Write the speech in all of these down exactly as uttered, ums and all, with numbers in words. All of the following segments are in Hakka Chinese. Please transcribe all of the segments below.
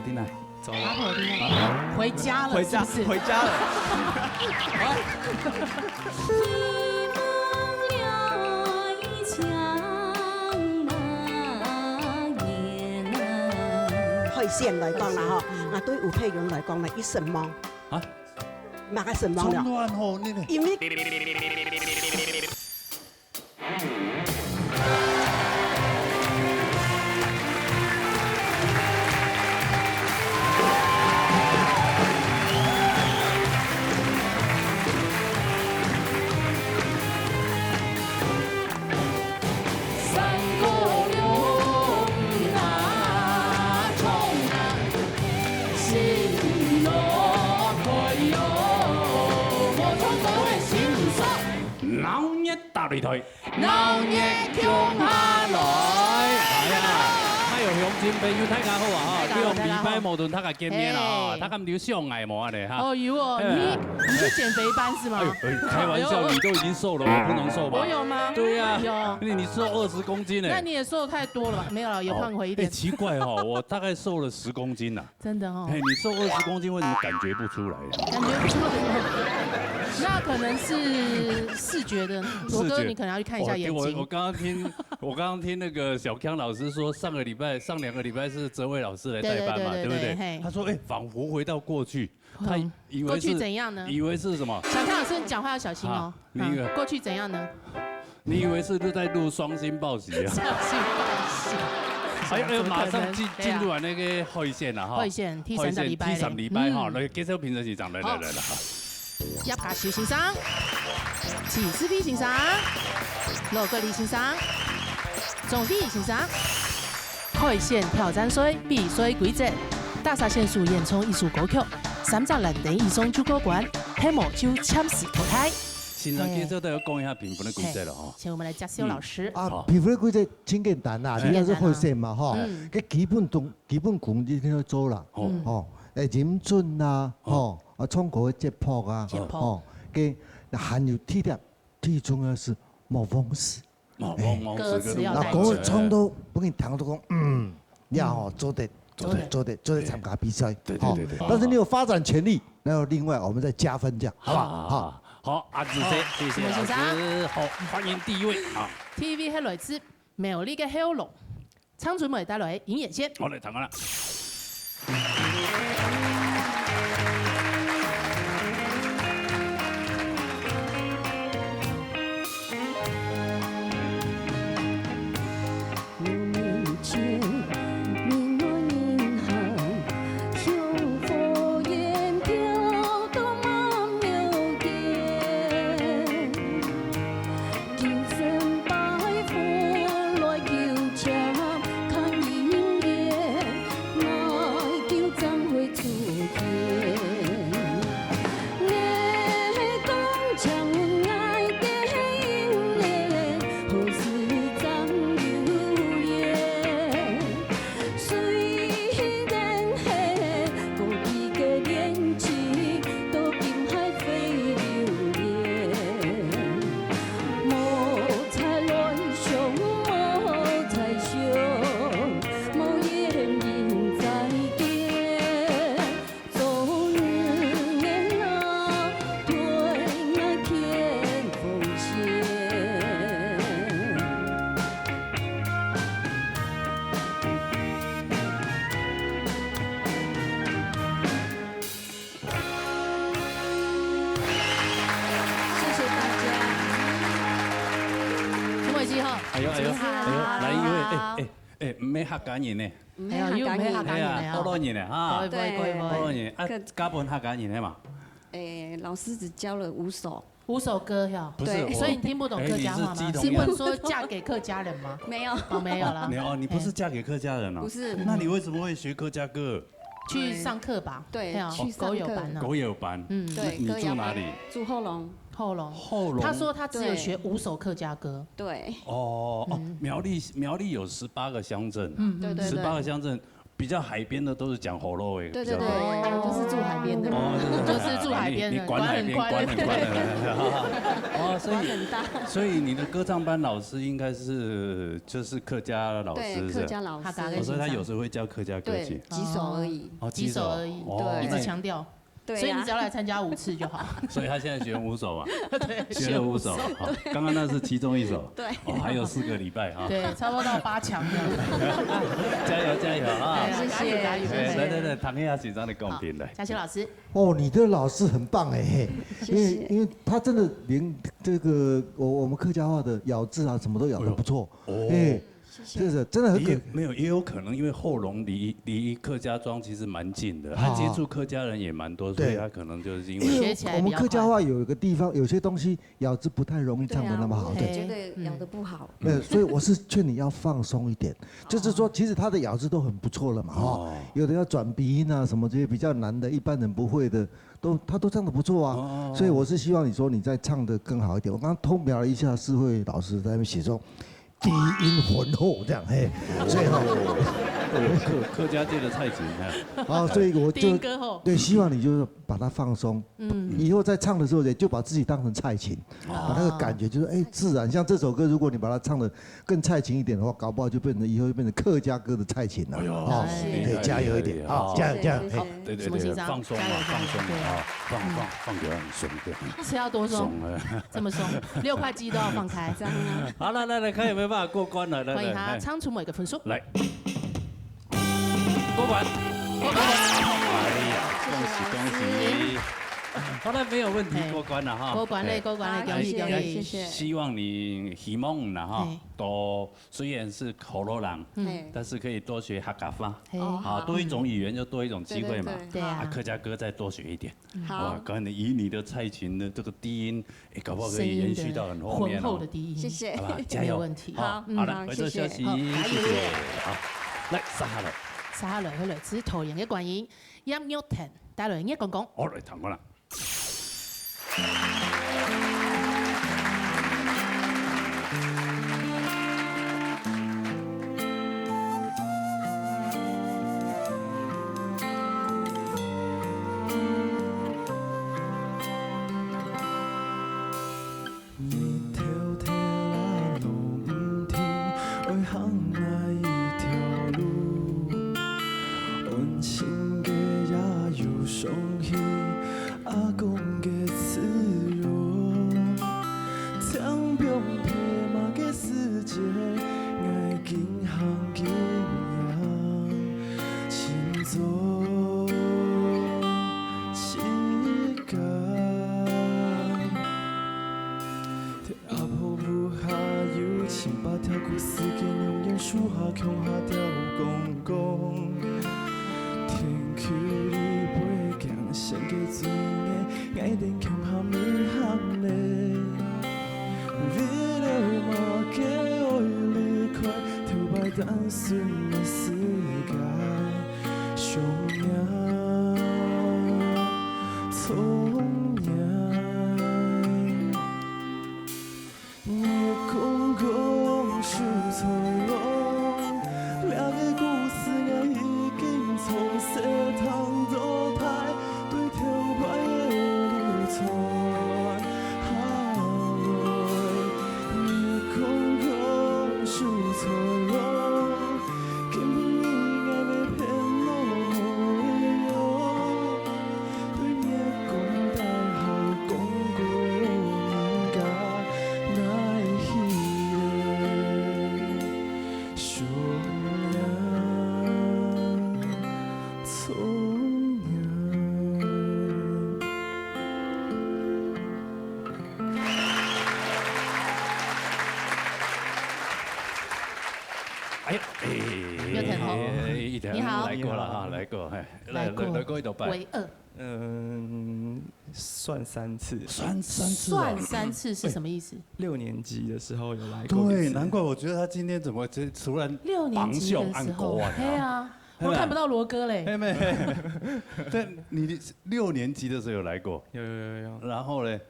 进来，走了。阿婆听到，回家了，回家，是不是？回家了。海鲜来讲啦吼，啊，对吴佩蓉来讲呢，一失望。啊？哪个失望了？中断吼，那个。因为闹热大擂台，闹热共下來。哎呀，还有鄉亲朋友，大家好啊！哈，大家好，两个礼拜无同大家见面了啊，嘿。大家有想我无啊？你哈，哦，有哦，哎呀。你，你去减肥班是吗？哎呦，哎，开玩笑，哎呦。你都已经瘦了，我不能瘦吗？我有吗？对呀，有。你，你瘦二十公斤呢。那你也瘦太多了吧？没有了，有胖回一点。哦，哎，奇怪哦，我大概瘦了十公斤呐。 真的哦。嘿，你瘦二十公斤，为什么感觉不出来？感觉不出来。那可能是视觉的，罗哥，视觉。你可能要去看一下眼睛。我，我，我刚刚听，我刚刚听那个小康老师说，上个礼拜，上两个礼拜是哲伟老师来代班嘛，对，对，对，对不对？对，嘿。他说，哎，仿佛回到过去，他嗯，以为是，过去怎样呢？以为是什么？小康老师，你讲话要小心哦。啊，你以为嗯，过去怎样呢？ 你以为是不是在录双星报喜啊？双星报喜。哎，哎，马上进，怎么可能？进入啊，那个海鲜了哈。海鲜，第三个礼拜嘞。海鲜第三个礼拜哈，嗯。来，介绍评审席长，来，来，好。来，来，好。葉嘉修先生、徐世輝先生、羅國立先生、鍾希怡先生。海鮮挑戰賽比賽規則：大賽選手演唱一首歌曲，三隻藍燈以上就過關，係無就暫時淘汰。 先生，嘿。介紹都要讲一下评分的规则了哈。嘿，请我们来介绍老师。嗯。啊，好。评分的规则真简单啦，嘿。你若是海鲜嘛，吼，嗯。个基本动，基本功你一定要做啦，哦。嗯。吼，诶，音准啊，哦。吼，啊，唱歌的节拍啊，节拍。吼，个，还有第一点，最重要是莫忘词。 哦，哎。忘，忘词个歌词要带劲。啊，歌唱到，不给你听到讲，嗯，呀吼，做得，做得，做得。做得，做得参加比赛，对，对，吼。对，对，对。但是你有发展潜力，那另外我们再加分这样，好不好？好，好。好，好，阿志姐，好，谢谢老师。好，欢迎第一位啊。第一位系来自苗栗个后龙，张春梅带来《银眼线》。好，来，听看啦。 谢谢大家。陈伟基哈，哎呦，哎呦，哎呦，来一位，哎，哎，哎，毋係客家人呢。毋係客家人。哎呀，又毋係客家人呢，哎呀，哈。福佬人呢，哈。不會，不會，不會，不會。福佬人，啊，可，教本客家人的嘛。哎，老師只教了五首。五首歌呀。不是，对。我，所以你听不懂客家话吗？哎，你是基隆人。是问说嫁给客家人吗？没有。哦，没有了。哦，你，哦，你不是嫁给客家人哦？哎。不是。那你为什么会学客家歌？ 去上课吧？对，哎呀，去上课。歌友班啊。歌友班。嗯。对，你住哪里？歌友班，住后龙。后龙。后龙。他说他只有学五首客家歌。对。哦，哦，嗯。苗栗，苗栗有十八个乡镇啊。嗯，嗯。对，对，对。十八个乡镇，比较海边的都是讲河洛话比较多。对对对，就是住海边的。哦，对对对，就是住海边的你你管海边，管很管很管很。哦，所以很大。所以你的歌唱班老师应该是就是客家老对，师是吧？客家老师。客家我说他有时候会教客家歌对曲。几首而已。哦，几首而已，哦对一直强调。对呀所以你只要来参加五次就好。所以他现在学五首啊，学了五首，好，刚刚那是其中一首，对哦，还有四个礼拜哈，对，差不多到八强这样。加油加油啊！哎呀谢谢加油加油谢谢哎，来来来，唐亚紧张的公平来，嘉欣老师，哦，你的老师很棒哎，嘿，谢谢因为因为他真的连这个我我们客家话的咬字啊什么都咬得不错，哦哎，谢谢。这个真的很可也没有，也有可能因为后龙离离客家庄其实蛮近的，他哦接触客家人也蛮多，所以对他可能就是因因为为学起来比较我们客家快话有一个地方，有些东西咬字不太容易唱得那么好，对啊，对。我绝对咬得不好。没有，所以我是劝你要放松一点，就是说，其实他的咬字都很不错了嘛，哈。哦有的要转鼻音啊，什么这些比较难的，一般人不会的，都他都唱得不错啊。哦所以我是希望你说你再唱得更好一点。我刚刚偷瞄了一下，世慧老师在那边写说，低音浑厚这样，嘿，所以哈，客客家界的蔡琴啊，啊，所以我就低音歌后，对，希望你就是把它放松，嗯，以后在唱的时候也就把自己当成蔡琴，把那个感觉就是哎自然，像这首歌，如果你把它唱的更蔡琴一点的话，搞不好就变成以后就变成客家歌的蔡琴了，哦，哎对，加油一点，好，加油加油，谢谢好。对对对，什么心脏放松嘛，加油放松嘛，加油啊，放放放给他很松的，是要多松，松了。这么松，六块肌都要放开。这样啊。好了，来来看有没有办法过关了，来欢迎来，哎他唱出某一个分数。来，过关，过关，哎呀，恭喜恭喜！好了，没有问题，哎过关了哈。过关嘞，哎过关嘞，好恭喜恭喜谢谢谢！谢希望你希望呢哈嘿，都虽然是考罗朗，嘿，但是可以多学客家话。嘿，哦啊，多一种语言就多一种机会嘛。对对对啊啊，客家歌再多学一点。好哇，可能以你的蔡琴的这个低音，哎，搞不好可以延续到很后面哦浑厚的。低音，谢谢。好吧，加油！没有问题。好好，好了，好回头休息，谢谢谢谢。好，来，撒哈了。撒哈了，好了，这是桃园的观音，杨玉婷，带来你讲讲。好，来，唐过了。日頭忒冷攏毋停，愛行哪一條路？溫馨个夜又想起阿公个慈容。天邊白馬个世界，𠊎緊行緊行，心中自家。 阿婆屋下有千百條故事，佢永遠樹下共下吊公公。天氣裡背驚險个尊嚴，𠊎等共下毋行咧。為了麼个愛離開頭擺單純个世界？想念，重念。 月光光，手在浪，這个故事𠊎已經從細聽到大，對頭擺个路傳下來。月光光，手在浪，今晡日𠊎要騙落雨。 對月光大好講過人家哪會去咧？想念，重念。哎呦，哎，有点好哎，一点你好来过了哈，来过，哎，来来过来来过一道拜，唯二嗯，算三次。算三次哦算三次是什么意思？六年级的时候有来过一对，次。难怪我觉得他今天怎么这突然六年级的时候，榜上暗狗啊对啊，我看不到罗哥嘞。妹妹，对，你六年级的时候有来过，有有有有，然后嘞，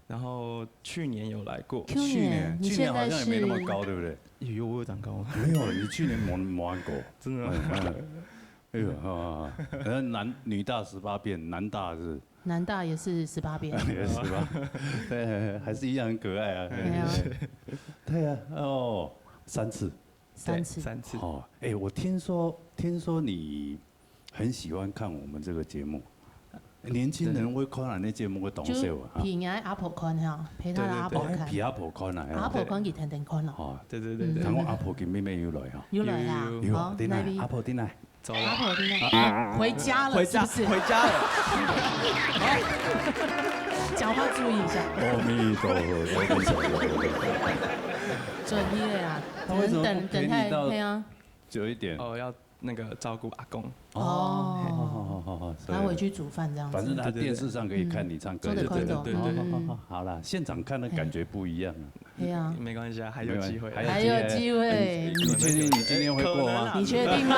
然后去年有来过，去年，你去年好现在像也没那么是高，对不对？有有我长高吗？没有，你去年没没玩过，真的吗？嗯嗯哎呦，哈，哈，哈。呃，男，女大十八变，男大是？男大也是十八变。也是十八，对，还是一样很可爱啊。对啊。对啊，哦，三次。三次。对，三次。哦，哎，我听说，听说你很喜欢看我们这个节目，年轻人会看咱个节目个当少啊，哈。就陪人家阿婆看哈，陪他的阿婆看。对，对，对。哦，还陪阿婆看啊，阿婆看佢天天看咯。哦，对，对，对，对。听讲阿婆今晡日有来哈。有来啊，有，有，有。好，好，在哪？哪位？阿婆在哪？ 走了。阿婆听到，啊，回家了，回家，是不是？回家了。讲话注意一下。阿弥陀佛，阿弥陀佛。转业啊，他为什么不陪你到可能等，等太，对啊。久一点？哦，要那个照顾阿公。哦，好，好，好，好，所以他回去煮饭这样子。反正他电视上可以看你唱歌，嗯。做得看到，对，对，对，对。嗯。好，好，好，好啦，现场看的感觉不一样啊。 对啊。没关系啊，还有机会。没关系，还有机会。还有机会。哎，你确定你今天会过吗？可能啊。你确定吗？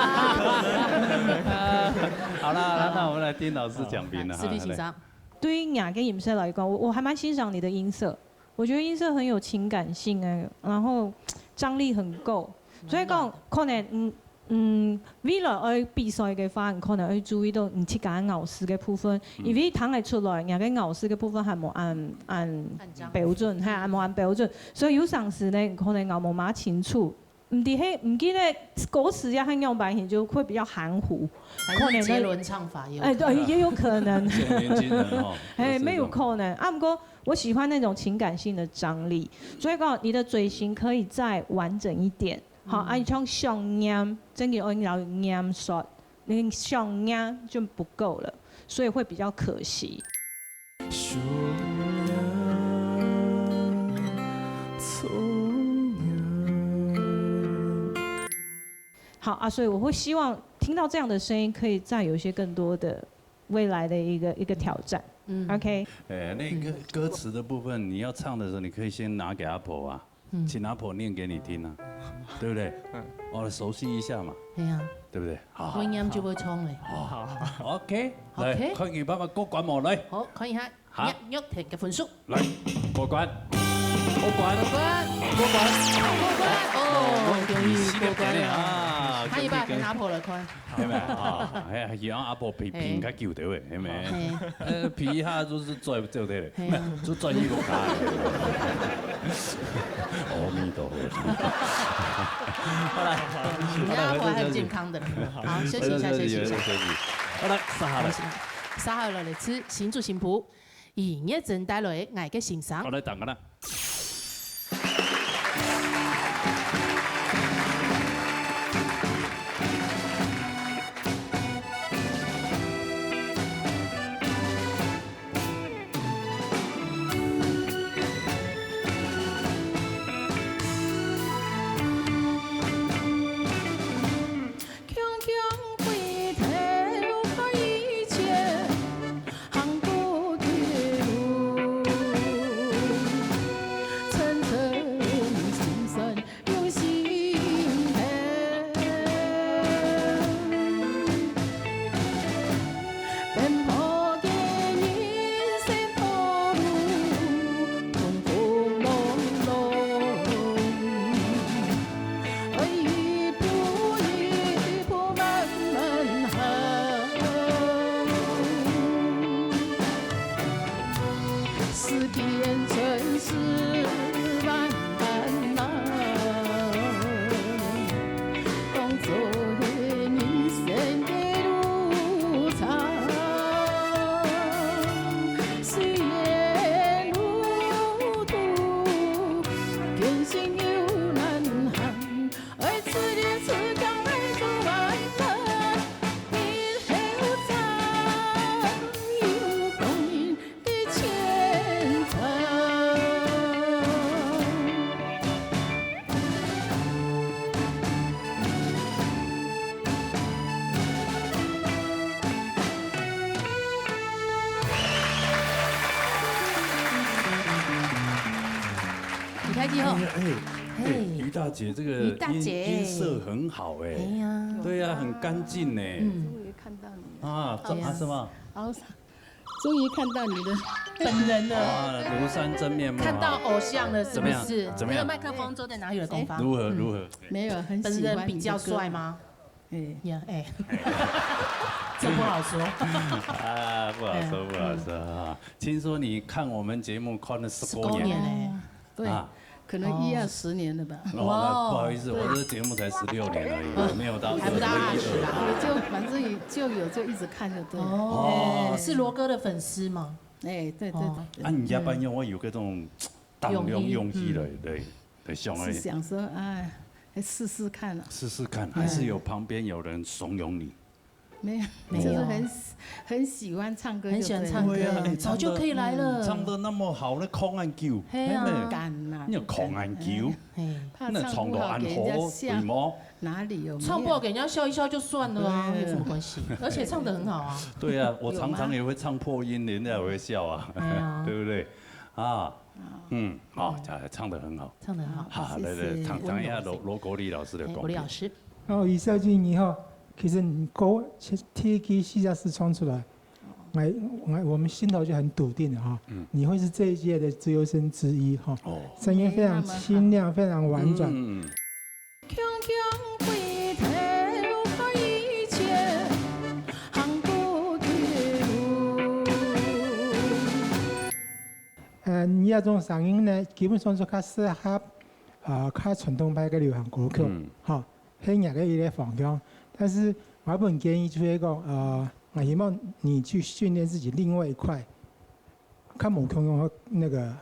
好啦，好啦，那我们来听老师讲评了哈。是不是，先生？对于我个音色来讲，我，我还蛮欣赏你的音色，我觉得音色很有情感性哎，然后张力很够，所以讲，可能，嗯， 嗯，未來愛比賽个話，你可能愛注意到你自家个咬字个部分，因為聽得出來，你个咬字个部分還無恁，恁標準，還無恁標準，所以有當時呢，你可能咬無麼清楚。毋知係，毋記得歌詞也係樣般，就會比較含糊，還是可能呢，杰倫唱法也有可能。哎，對，也有可能。這種年輕人哦，哎，都是這種。沒有可能。啊，不過我喜歡那種情感性的張力，所以講你的嘴型可以再完整一點。 好，啊，像想念，真个愛咬念煞，連想念就不夠了，所以會比較可惜。想念，想念。好，啊，所以我會希望聽到這樣的聲音，可以再有一些更多的未來的一個，一個挑戰。嗯。OK。哎，那個歌詞的部分，你要唱的時候，你可以先拿給阿婆啊。 嗯。請阿婆念給你聽啊，對不對？嗯。哦，熟悉一下嘛，對啊。對不對？好，會念就會唱咧。好，好，好。OK，來，OK。看你爸爸過關無？來。好，看一下，好。玉，玉田个分數。來，過關，過關，過關，過關，過關。哦，終於過關了。你是个啊，他一把跟阿婆來看。 係咪啊？哎呀，讓阿婆陪，陪較久个喂，係咪？嘿。呃，陪下就是做，做得了，嘿啊。就做一个卡。阿弥陀佛。好了，你的阿婆還很健康的。好，休息一下，休息一下。休息，休息。好，來，接下來。接下來是新竹新埔。 以月正帶來个《𠊎个心聲》。好，來，等下啦。你開機吼。哎呀，哎，哎，嘿。於大姐這個音，於大姐。音色很好哎。哎呀。對呀，很乾淨呢。嗯。終於看到你了。啊，這，哎呀。啊，是嗎？然後 終於看到你的本人了。啊，廬山真面目啊。看到偶像了，是不是？怎麼樣？怎麼樣？那個麥克風坐在哪裡的地方？如何？如何？沒有，很喜歡你的歌。本人比較帥嗎？哎，呀，哎，这不好说。啊，不好说，哎，不好说啊。听说你看我们节目看了十多年。十多年嘞。对，啊。可能一二十年了吧。哦，那不好意思，对。我这节目才十六年而已，没有到还不到二十啦。二十一二。对，就反正也就有，就一直看就对了。哦，哎。是罗哥的粉丝吗？哎，对，对，哦。对。啊，你加班用，我有个这种大量用心的，对，对，想哎。是想说，哎，来试试看啊。试试看，还是有旁边有人怂恿你？没有，没有。就是很喜，很喜欢唱歌就对了。很喜欢唱歌，对啊，哎，唱得，早就可以来了。唱得那么好，那空安久，嘿啊。哎，敢啦，你有空安久，哎。嘿。怕唱不好给人家笑。那唱到安好，对吗？哪里有？没有。唱不好给人家笑一笑就算了啊，对。有什么关系？而且唱得很好啊。对啊，我常常也会唱破音，人家也会笑啊，哎呀。对不对？啊，嗯，好，唱得很好。唱得很好。好，来，来，谢谢。唱，唱一下罗，罗国立老师的功力。哎，国立老师。哦，余少君你好，其实你歌，第一句四个字唱出来，哎，哎，我们心头就很笃定了哈，嗯。你会是这一届的资优生之一哈。哦。声音非常清亮，非常婉转。嗯。 呃，你這種聲音呢，基本上係較適合，呃，較傳統派个流行歌曲，嗯。吼，係若个一个方向。但是我還不很建議，就是講，呃，我希望你去訓練自己另外一塊，較無共樣个那個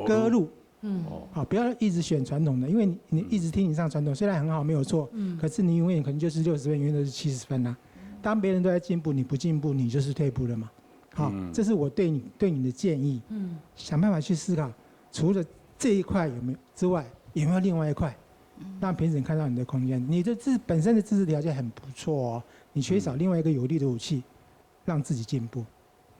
歌路。 嗯。哦。好，不要一直選傳統的，因為你，你一直聽你唱傳統，雖然很好，沒有錯，嗯。可是你永遠可能就是六十分，永遠都是七十分啊。當別人都在進步，你不進步，你就是退步了嘛。好，嗯。這是我對你，對你的建議。嗯。想辦法去思考，除了這一塊有沒有之外，有沒有另外一塊，嗯。讓評審看到你的空間。你的自，本身的自制條件很不錯哦，你缺少另外一個有力的武器，嗯。讓自己進步，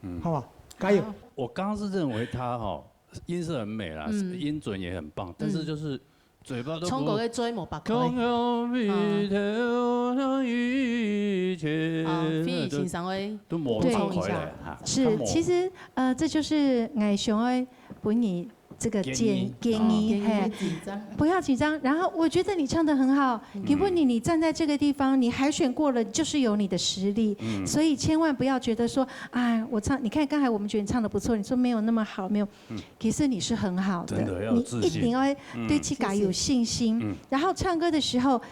嗯。好不好？加油！好。我剛剛是認為他哈， 音色很美啦，嗯。音準也很棒，但是就是嘴巴都不，唱歌个嘴無擘開。講到眉頭那一切，啊，飛宇先生會都，都無擘開咧，補充一下。哈，是，較無。其實，呃，這就是𠊎想愛分你這個建，建議。建議，哦，建議，嘿。不要緊張。不要緊張。然後我覺得你唱得很好，嗯。因為你，你站在這個地方，你海選過了，就是有你的實力，嗯。所以千萬不要覺得說，哎，我唱，你看剛才我們覺得你唱得不錯，你說沒有那麼好，沒有， 嗯。其實你是很好的，真的要有自信。你一定要對自己有信心。嗯。嗯。然後唱歌的時候，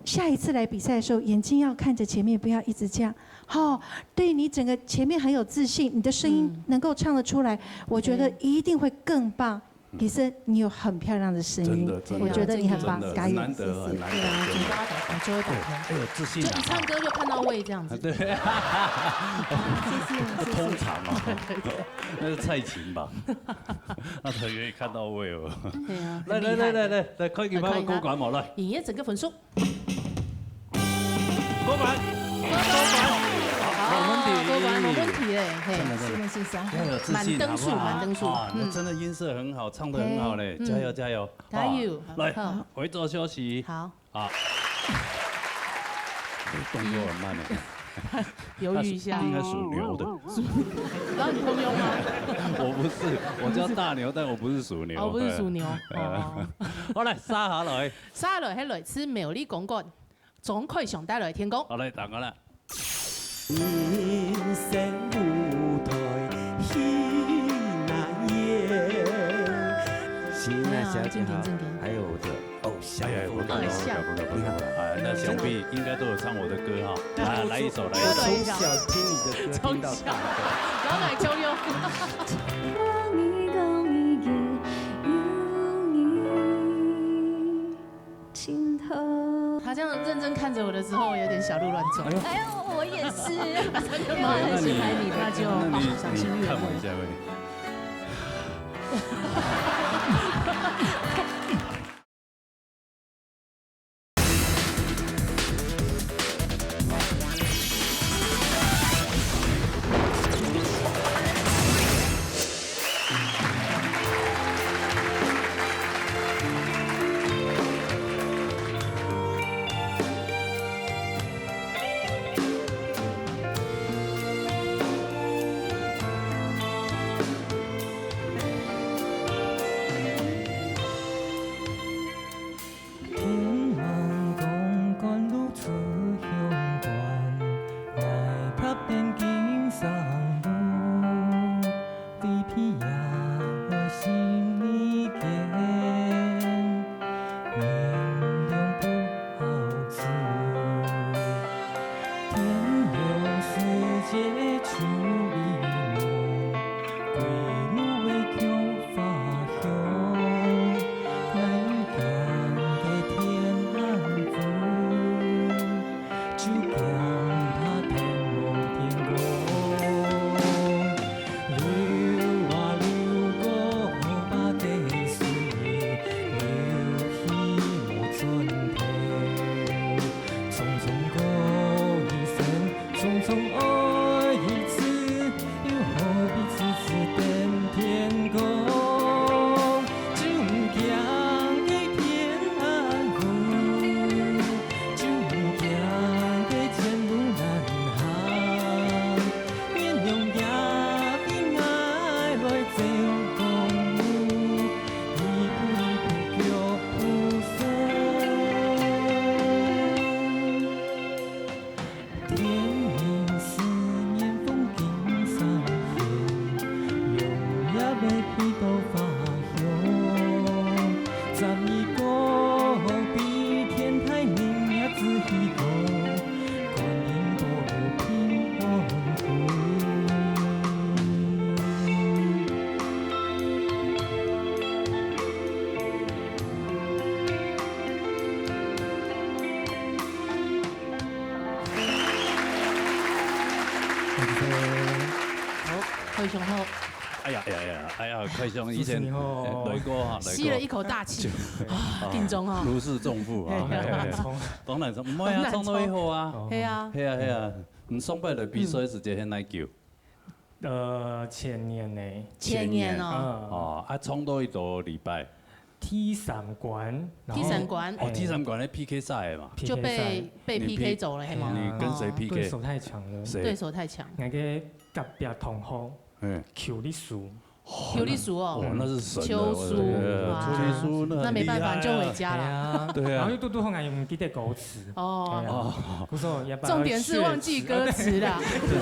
下一次來比賽的時候，眼睛要看著前面，不要一直這樣。吼，對你整個前面很有自信，你的聲音能夠唱得出來，嗯。我覺得一定會更棒。對。其實你有很漂亮的聲音，真的，真的，我覺得你很棒，真的，加油。很難得，謝謝。很難得，對啊，真的。嘴巴打開，就會打開。對，要有自信啊。就一唱歌就看到位這樣子。對。謝謝，謝謝。通常啊。 那是蔡琴吧？那很容易看到位哦。對啊，來，很厲害的。來，來，來，來，看一下歌管無？來。來看一下。演員整個分數。歌管，歌管，好，好問題。歌管，無問題嘞，嘿。真的，真的。試問先生，要有自信，滿分數，好不好？滿分數。啊，那真的音色很好，嗯。唱得很好嘞，嘿，嗯。加油，加油。加油。啊，來，好。回頭休息。好。 啊。哎，動作很慢呢。猶豫一下。它是，應該屬牛的。屬，然後你通用嗎？我不是，我叫大牛，但我不是屬牛。哦，不是屬牛。哎。哦。好，來，續下來。續下來，係來自苗栗公館，張凱翔帶來天光。好，來，打過來。 人生舞台戲那演。行啊，小姐好。正經，正經。還有我的偶像。哎呀，不敢，不敢，不敢，不敢，不敢。哎，那想必應該都有唱我的歌哈。來，來一首，來一首。我從小聽你的歌，聽到大的。從小。然後來秋秋。 盡頭。他這樣認真看著我的時候，我有點小鹿亂撞。哎呦，我也是。他真的嗎？他很喜歡你的歌。那就，那你，賞心悅目。你看我一下喂。天亮世界像美夢，歸路的菊花香，來行个天安府，就行到天光天光。 流啊流過河壩个水，流去無轉頭。匆匆過一生，匆匆愛一次，又何必痴痴等天光？就行个天安府，就行个前路難行。 月亮也比𠊎來照光，一步一步腳步聲。天明思念風景上線，用葉仔飛到花香。站一個比天大，明月子虛高， 觀音保佑平安歸。好，非常好。哎呀，哎呀，哎呀，哎呀，開心，以前，主持人好。哎，來過哈，來過。吸了一口大氣，啊，緊張哈。如釋重負啊。嘿，當然衝。當然衝，毋會啊，當然衝。衝到以後啊。哦。係啊。係啊，係啊。你上擺來比賽時間係哪久？呃，前年呢。前年哦。嗯。哦，啊，衝到幾多禮拜？第三關，然後，第三關。哦，哎，第三關个P K賽个嘛。就被，P K賽。被你P K走了，係嗎？你跟誰哦，P K？對手太強了。誰？對手太強。那個隔壁同學，嗯。邱麗淑。邱麗淑哦。哇，那是神了，邱淑，我的天啊，哇。邱麗淑那很厲害啊。那沒辦法，你就回家了。對啊。對啊。然後又嘟嘟後來又不記得歌詞。哦。對啊。哦。不錯，也把它重點是忘記歌詞啦。血池。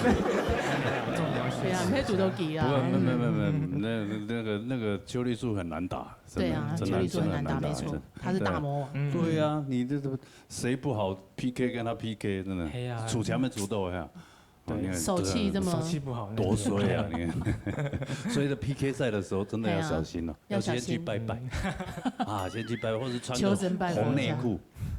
重點要血池。對啊，你可以讀都記啊。不過，沒，沒，沒，沒，那，那個，那個邱麗淑很難打，真的，對啊，真的，邱麗淑很難打，真的很難打，沒錯，真的。他是大魔王。嗯。對啊，你這，這誰不好P K跟他P K，真的，哎呀。出強沒出到呀。 對。哦，你看，手氣這麼，手氣不好，那個。多衰啊，你看。所以在P K賽的時候，真的要小心了，哎呀，要小心。要先去拜拜。嗯。啊，先去拜拜，或是穿個紅內褲。求神拜佛一下。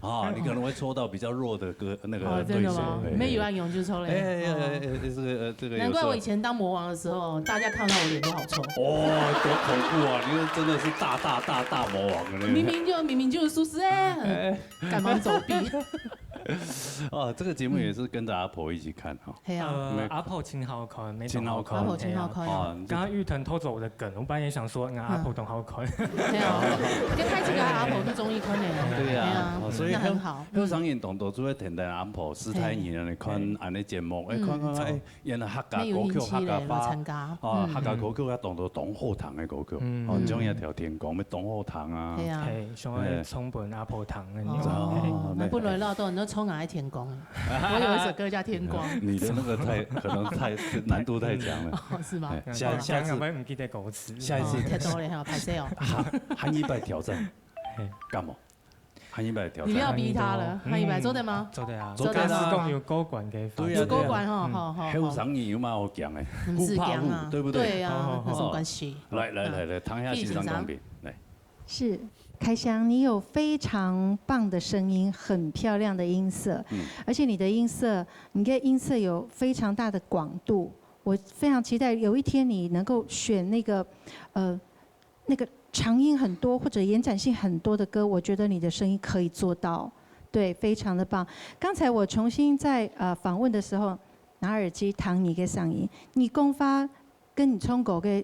啊，你可能會抽到比較弱的歌，那個對手，哦，真的嗎？哎。沒有啊，勇就抽嘞。哎，哎，哎，哦。哎，這個，呃，這個有時候。難怪我以前當魔王的時候，大家看到我臉都好臭。哦，多恐怖啊！你真的是大大大大魔王了，那個。明明就，明明就是輸死哎。哎。 趕忙走避。哦，這個節目也是跟著阿婆一起看哈。係啊。呃，沒，阿婆真好看，沒，真好看。阿婆真好看啊。哦，你這，剛剛玉騰偷走我的梗，我本來也想說，嗯，阿婆當好看。係啊，跟太子跟阿婆都中意看的。對啊，係啊，哦，所以那很好。後生人當多就會聽到阿婆，師太人啊，你看恁呢節目，哎，嗯。看看，哎， 演客家歌曲、沒有人氣咧，客家話，有參加。哦，嗯。客家歌曲啊，當多當好聽个歌曲，嗯。哦，像一條天光，要當好聽啊。係啊。係，像愛唱分阿婆聽个。哦，哦，那本來老多人都唱愛天光。我有一首歌叫《天光》。你的那個太，可能太，難度太強了。哦，是嗎？哎，下，好啦，下次，我也毋記得歌詞。下一次，哦，太多了哈，歹勢哦。下，下一擺挑戰，嘿。敢無？ 下一擺挑戰。你不要逼他了，嗯。下一擺做得嗎？做得啊。做得啊。但係講有過關个。對啊，有過關吼，對啊。嗯。好，好，好。後生人有麼个好驚个？毋使驚啊。不怕虎，對不對？對啊，好，好，好。有麼个關係？來，來，來，來，聽一下先生講評，來。是，開香，你有非常棒的聲音，很漂亮的音色，嗯。而且你的音色，你的音色有非常大的廣度。我非常期待有一天你能夠選那個，呃， 那個長音很多或者延展性很多的歌，我覺得你的聲音可以做到，對，非常的棒。剛才我重新在，呃，訪問的時候，拿耳機聽你个聲音，你講話跟你唱歌个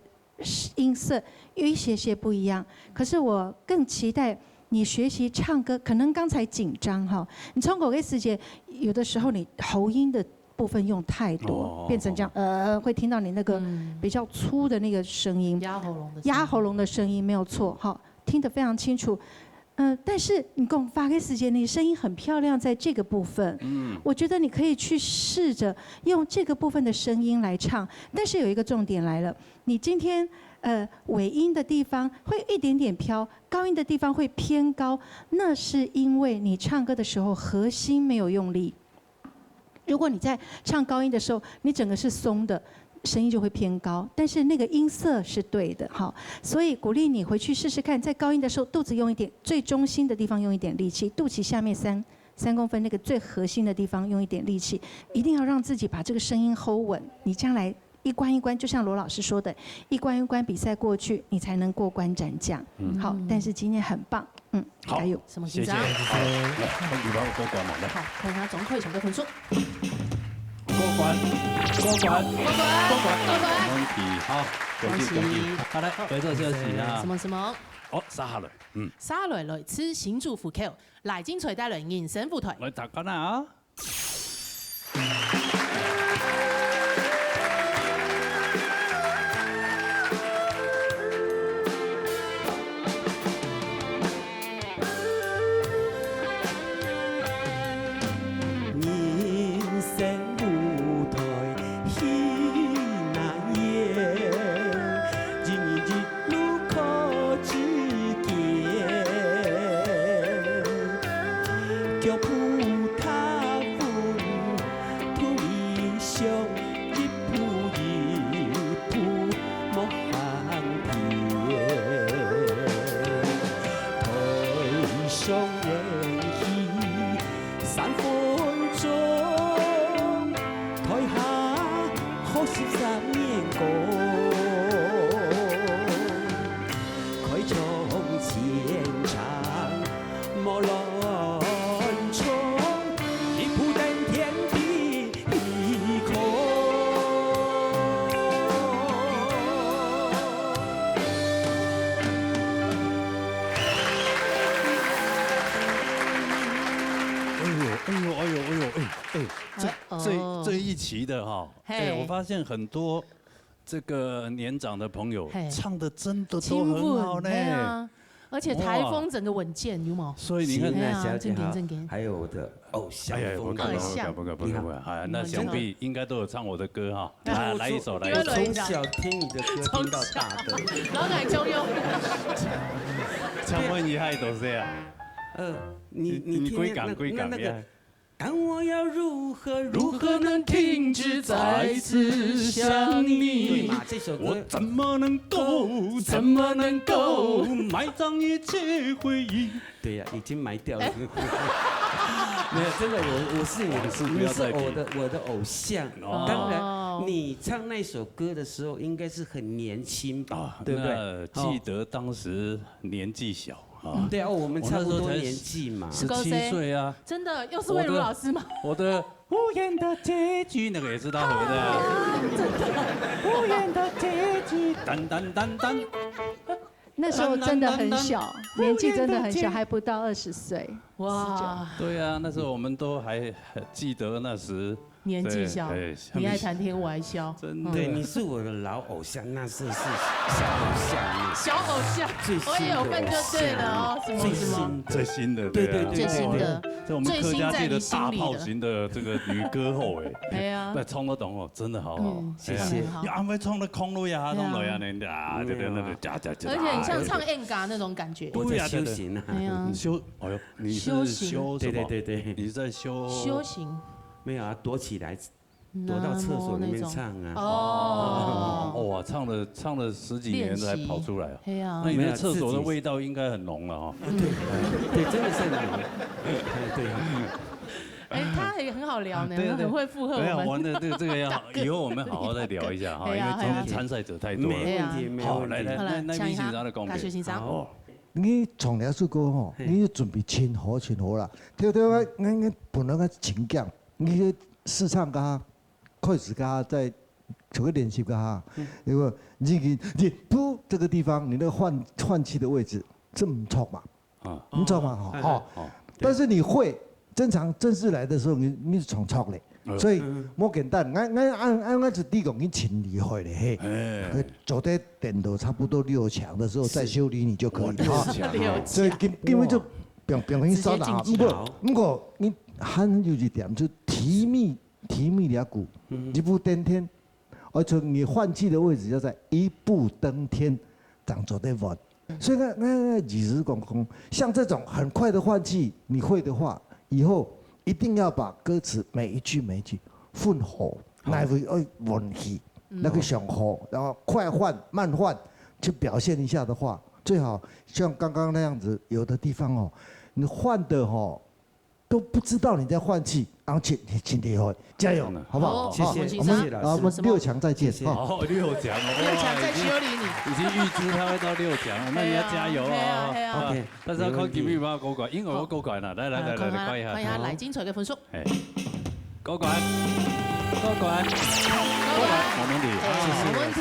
音色有一些些不一樣，可是我更期待你學習唱歌，可能剛才緊張哈，你唱歌个時節，有的時候你喉音的 部分用太多，哦，變成這樣，呃，會聽到你那個比較粗的那個聲音，嗯。壓喉嚨的聲音。壓喉嚨的聲音，沒有錯，哈，聽得非常清楚。呃，但是你講話个時間，你聲音很漂亮，在這個部分，嗯。我覺得你可以去試著用這個部分的聲音來唱，但是有一個重點來了，你今天，呃，尾音的地方会一点点飘，高音的地方会偏高，那是因为你唱歌的时候核心没有用力。如果你在唱高音的时候，你整个是松的，声音就会偏高，但是那个音色是对的，哈。所以鼓励你回去试试看，在高音的时候，肚子用一点，最中心的地方用一点力气，肚脐下面三三公分那个最核心的地方用一点力气，一定要让自己把这个声音 hold 稳。你将来一关一关，就像罗老师说的，一关一关比赛过去，你才能过关斩将。嗯，好，但是今天很棒，嗯，好，加油！什么紧张？谢谢。好，来，分你帮我过关嘛，来。好，看一下总可以抢个分数。过关，过关，过关，过关，没问题。好，恭喜恭喜。好，来，回座休息啊。什么什么？哦，沙哈雷，嗯，沙哈雷来自新竹湖口，来精彩带来人生舞台。来，大家啊。 哎呦，哎呦，哎呦，哎呦，哎，哎，这这这一期的哈，哎，我发现很多这个年长的朋友唱的真的都很好呢。而且台风整个稳健，有吗？所以你看，正经正经，还有我的偶像风格，不敢不敢不敢不敢，哎，那想必应该都有唱我的歌哈。来来一首，来一首。从小听你的歌听到大的，老奶中庸。请问一下都是啊？呃，你你你归港归港呀？当我要如何如如何能停止再次想你？嘛，这首歌我怎么能够怎么能够埋葬一切回忆？对呀，已经埋掉了。没有，真的，我我是你，不要再提我的我的偶像。当然，你唱那首歌的时候，应该是很年轻吧，对不对？记得当时年纪小啊。对啊，我们差不多年纪嘛。十七岁啊。真的又是魏如老师吗？我的无言的结局那个也是他合的。真的，无言的结局，噔噔噔噔。 那时候真的很小，年纪真的很小，还不到二十岁。哇，对啊，那时候我们都还记得那时年纪小，你爱谈天我爱笑，真的，对，你是我的老偶像，那时候是小偶像，小偶像，最新的我也有份就对了哦，什么什么，最新的，对对对对最新的，在我们客家界的大炮型的这个女歌后哎，哎呀，那唱得懂哦，真的好好，谢谢。你安排唱的空路呀，弄了呀，那啊，对对，那个假假假，而且很像唱演歌那种感觉，我在修行啊，哎呀，修，哎呦，你是修行修什么？对对对对，你是在修修行，没有啊，躲起来。躲到厕所里面唱啊。哦，哇，唱了唱了十几年才跑出来啊。对啊，那你的厕所的味道应该很浓了哈。对对，真的是很浓。对。哎，他也很好聊呢，很会附和我们。我们的这个这个要以后我们好好再聊一下哈，因为今天参赛者太多了。没问题，没问题。好，来来来，那请先生的讲，大学先生，你唱了首歌吼，你准备真好真好啦。对对，我我本来个情感，你个试唱个。 开始个在做个练习个哈，因为你你你不这个地方，你那个换换气的位置，这么错嘛，啊，你知道吗？哈，但是你会正常正式来的时候，你你是唱错嘞，所以无简单，俺俺俺俺俺是第一个，你挺厉害的嘿，做得等到差不多六强的时候再修理你就可以哈，所以根根本就表表现出来，不过不过你还有一点就提密。 提米了鼓，一步登天，而且你換氣的位置要在一步登天，正做得換。所以呢，那那意思是講講，像這種很快的換氣，你會的話，以後一定要把歌詞每一句每一句混合，哪位愛換氣，那個想好，然後快換慢換，去表現一下的話，最好像剛剛那樣子，有的地方哦，你換的哦，都不知道你在换氣，然後請你请你会加油，好不好？好，谢谢，好，谢谢老师。我们六强再见，谢谢。哈。哦，六强哦，六强在修理你。已经预知他会到六强了，那你要加油哎呀，哦。哎呀。 OK，但是要靠没问题。吉米帮我过关，因为我过关了。来来来来来，看一下。看一下，来，精彩个分数。哎，过关，过关，过关，没问题。哎，没问题。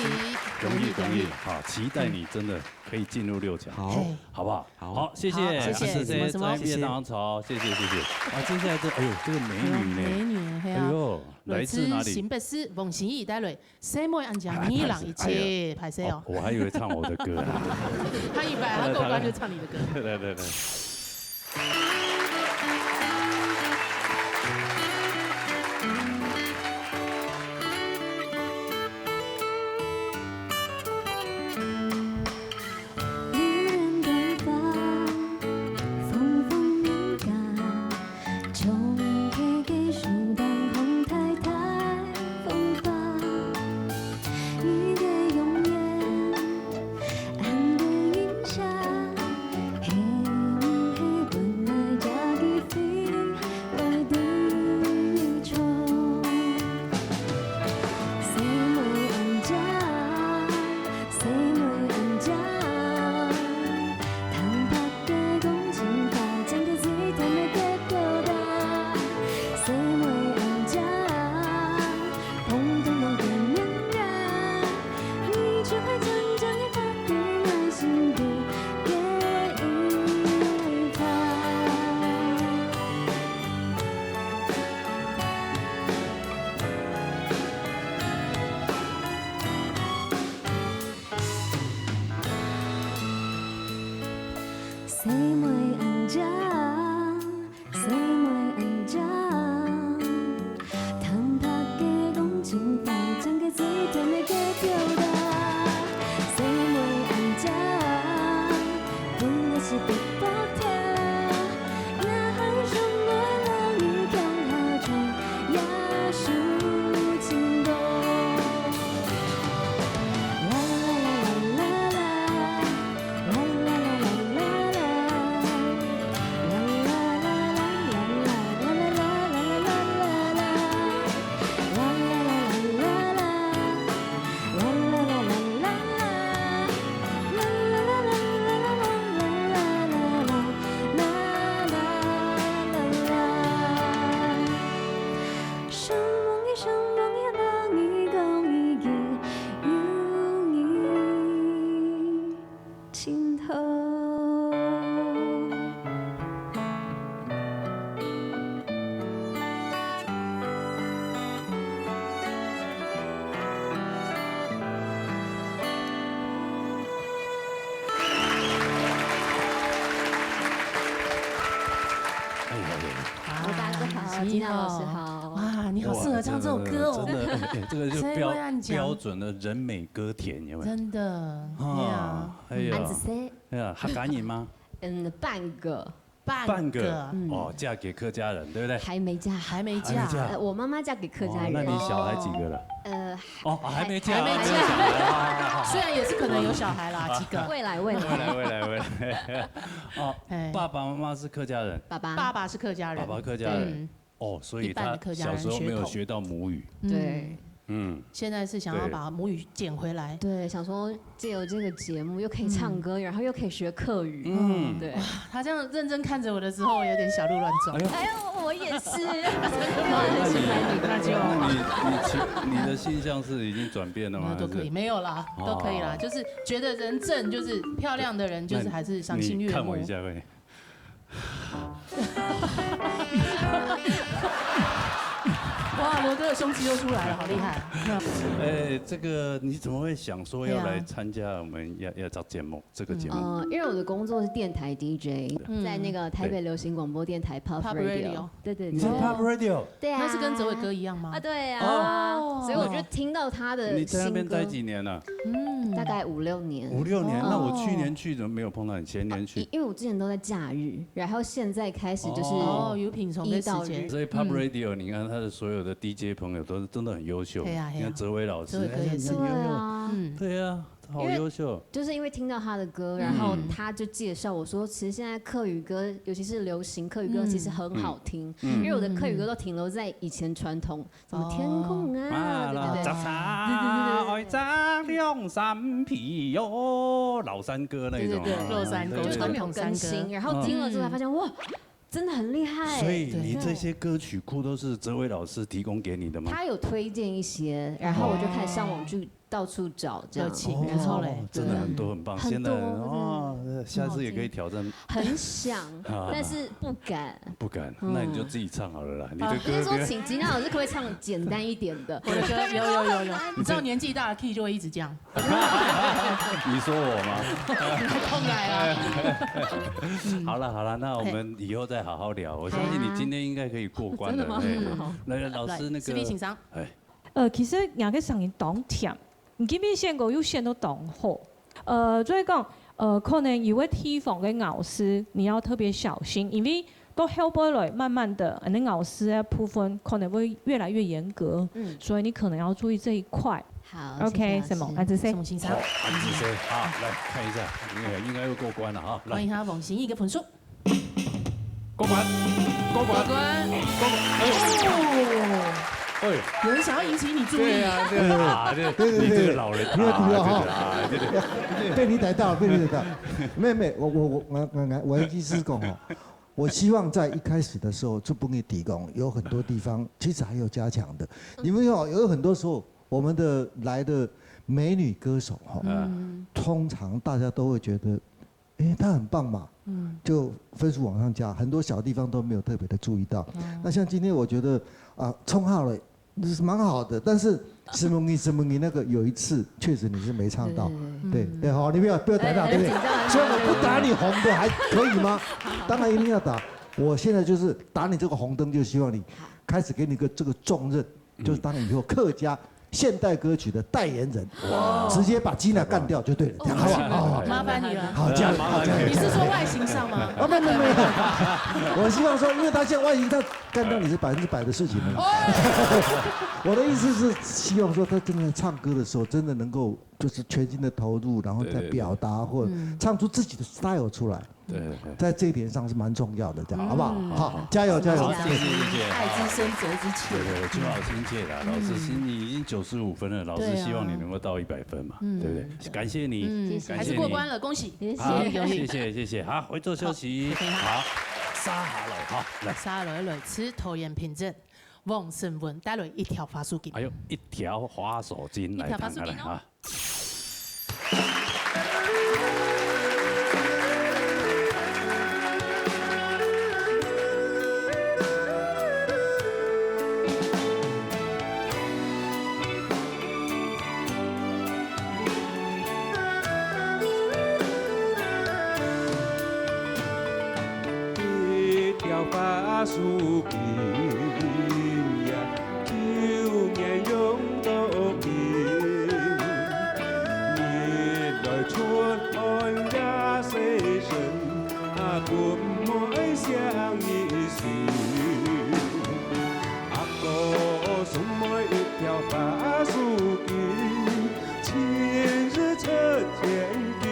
容易容易，好，期待你真的可以进入六强，好，哎，好不好？好好，谢谢，好谢谢谢谢什么什么专业当操，谢谢谢谢。啊，接下来这，哎呦，这个美女呢？美女，嘿啊。哎呦，来自哪里？新北市凤新义带来，細妹恁靚，你人一切，歹勢哦。我还以为唱我的歌呢。他一般，他过关就唱你的歌。来来来。 哎呀呀，哇，大家好，你金娜老师好。哇，你好适合唱这首歌哦。真的，哎，这个就标谁会按讲标准的人美歌甜，有没有？真的，对啊。哎呀安子，C，哎呀，客家人吗？嗯，半个，半半个个哦，嫁给客家人，对不对？还没嫁，还没嫁，还没嫁呃，我妈妈嫁给客家人。哦，那你小孩几个了？呃，哦，还没嫁，还没嫁没有小孩啊。虽然也是可能有小孩啦，几个。未来未来，未来未来未来。哦哎，爸爸妈妈是客家人，爸爸，爸爸是客家人，爸爸客家人。嗯，哦，所以一半的他客家人小时候没有血统学到母语。嗯对，嗯，现在是想要把母语捡回来。对，想说借由这个节目又可以唱歌，然后又可以学客语。嗯对，他这样认真看着我的时候，有点小鹿乱撞。哎呦哎呦，我也是，那就那你你其你的性向是已经转变了吗？那都可以，还是没有啦，都可以啦，哦就是觉得人正就是漂亮的人，就是还是赏心悦目。你看我一下，快点。哇，我哥的胸肌都出来了，好厉害。哎，这个你怎么会想说要来参加我们要，要找节目，这个节目？呃，因为我的工作是电台D J，嗯。在那个台北流行广播电台Pop Pop Radio Radio。对对对。你在Pop Radio？对啊。那是跟哲伟哥一样吗？啊，对啊。哦。所以我就听到他的新歌。你在那边待几年了？嗯。大概五六年。五六年？那我去年去怎么没有碰到你？前年去？啊，因，因为我之前都在假日，然后现在开始就是哦，有品尝的时间。一到日。所以Pop Radio，你看他的所有的D J朋友都是真的很优秀。对啊，对啊。你看哲伟老师，哲伟哥也是。哎，很优秀。对啊。嗯。对啊，好优秀。因为，就是因为听到他的歌，然后他就介绍我说，其实现在客语歌，尤其是流行客语歌，嗯。其实很好听。嗯。因为我的客语歌都停留在以前传统，什么天空啊，啊，对不对？啦，摘茶，对对对对对。爱摘两三皮哟，老山歌那种。对对对，啊，老山歌，对对对。完全没有更新，传统山歌。然后听了之后才发现，嗯。哇，真的很厉害。所以你这些歌曲库都是哲伟老师提供给你的吗？他有推荐一些，然后我就开始上网去到处找这样。热情，然后嘞？哦，真的很多很棒。嗯。现在，很多，哦，下次也可以挑战。很想，啊。但是不敢。不敢，嗯。那你就自己唱好了啦。你的歌应该说，请吉娜老师可不可以唱简单一点的？我的歌，有，有，有，有。你知道年纪大了，key就会一直降。你说我吗？你还空来啊？好了，好了，那我们以后再好好聊。我相信你今天应该可以过关了。真的吗？嘿，好。来，老师，那个，来，思碧先生。哎。呃，其实你个声音当甜，你今天选歌又选到当好。呃，所以讲，呃，可能有个地方个咬字，你要特别小心，因为到后背来，慢慢的，你咬字的部分可能会越来越严格，嗯。所以你可能要注意这一块。好，OK，谢谢老师。什么？啊，这些。什么先生？好，啊，这些，好，来看一下，应该，应该又过关了哈。来。欢迎他往前一个分数。过关，过关，过关。过关。哎呦，哎呦。有人想要引起你注意。对啊，对啊，啊，这，对对对，你这个老人，你有听到哈？啊，这个，啊，这个。被你逮到，被你逮到。没有没有，我我我我我我的意思是讲哈，我希望在一开始的时候就不给提供，有很多地方其实还有加强的。你们有有很多时候，我们的来的美女歌手哈，嗯。通常大家都会觉得，诶，她很棒嘛，嗯。就分数往上加，很多小地方都没有特别的注意到。哦。那像今天我觉得啊，冲号了，是蛮好的，但是什么你什么你那个有一次确实你是没唱到，对对对对。对对，好，你不要不要打他，哎，对不对？很紧张，很紧张。所以我不打你红的还可以吗？当然一定要打。我现在就是打你这个红灯，就希望你开始给你个这个重任，就是当你以后客家现代歌曲的代言人，哇。直接把吉娜干掉就对了，这样好不好？好，好。麻烦你了。好，加油，好，加油，你是说外形上吗？啊，没有没有没有，我希望说，因为他现在外形上干掉你是百分之百的事情了嘛。我的意思是，希望说他真的唱歌的时候，真的能够就是全心的投入，然后再表达或唱出自己的style出来。对对对。在这一点上是蛮重要的，这样好不好？好，加油加油！好，谢谢谢谢。爱之深，责之切。对对对，就好亲切啦。老师心里已经九十五分了，老师希望你能够到一百分嘛，对不对？感谢你，嗯，感谢你。还是过关了，恭喜。谢谢。好，谢谢谢谢。好，回座休息。好，OK，好。好，沙下来，好，来。沙下来，来自桃园平镇，王胜文带来一条花束给你。哎呦，一条花束巾，来，一条花束巾哦。看看来，哈。 一条花束给你呀，旧年用到今，日来春寒夜细人，啊，分妹想你心。阿哥送妹一条花束给你， 今日出千金，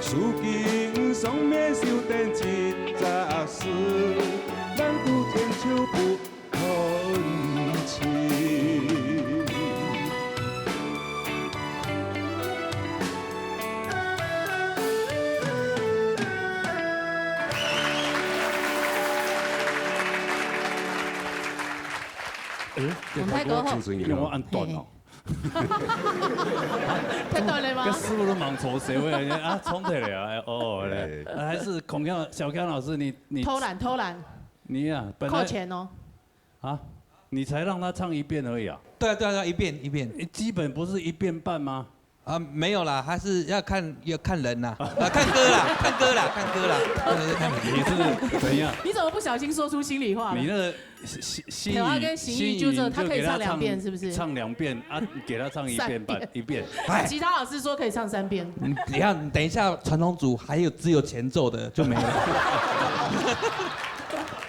树根上面绣等几只字，冷酷天就不看清。哎，这太多精神了。用我按断哦。 太短了吗？跟师傅都忙错谁会啊？啊，冲起来啊！哎，哦，来，哎。还是孔锵、小刚老师，你，你偷懒，偷懒。你啊，本来扣钱哦。啊，你才让他唱一遍而已啊？对啊，对啊，对啊，一遍，一遍。基本不是一遍半吗？啊，没有啦，还是要看，要看人啦，啊，看歌啦，看歌啦，看歌啦，真的是看歌。你是怎样？你怎么不小心说出心里话了？你那个心，心，调他跟心意就这，心意就给他唱，他可以唱两遍，是不是？唱两遍啊，给他唱一遍半，三遍。一遍。哎。吉他老师说可以唱三遍。嗯，你看，等一下传统组还有只有前奏的就没了。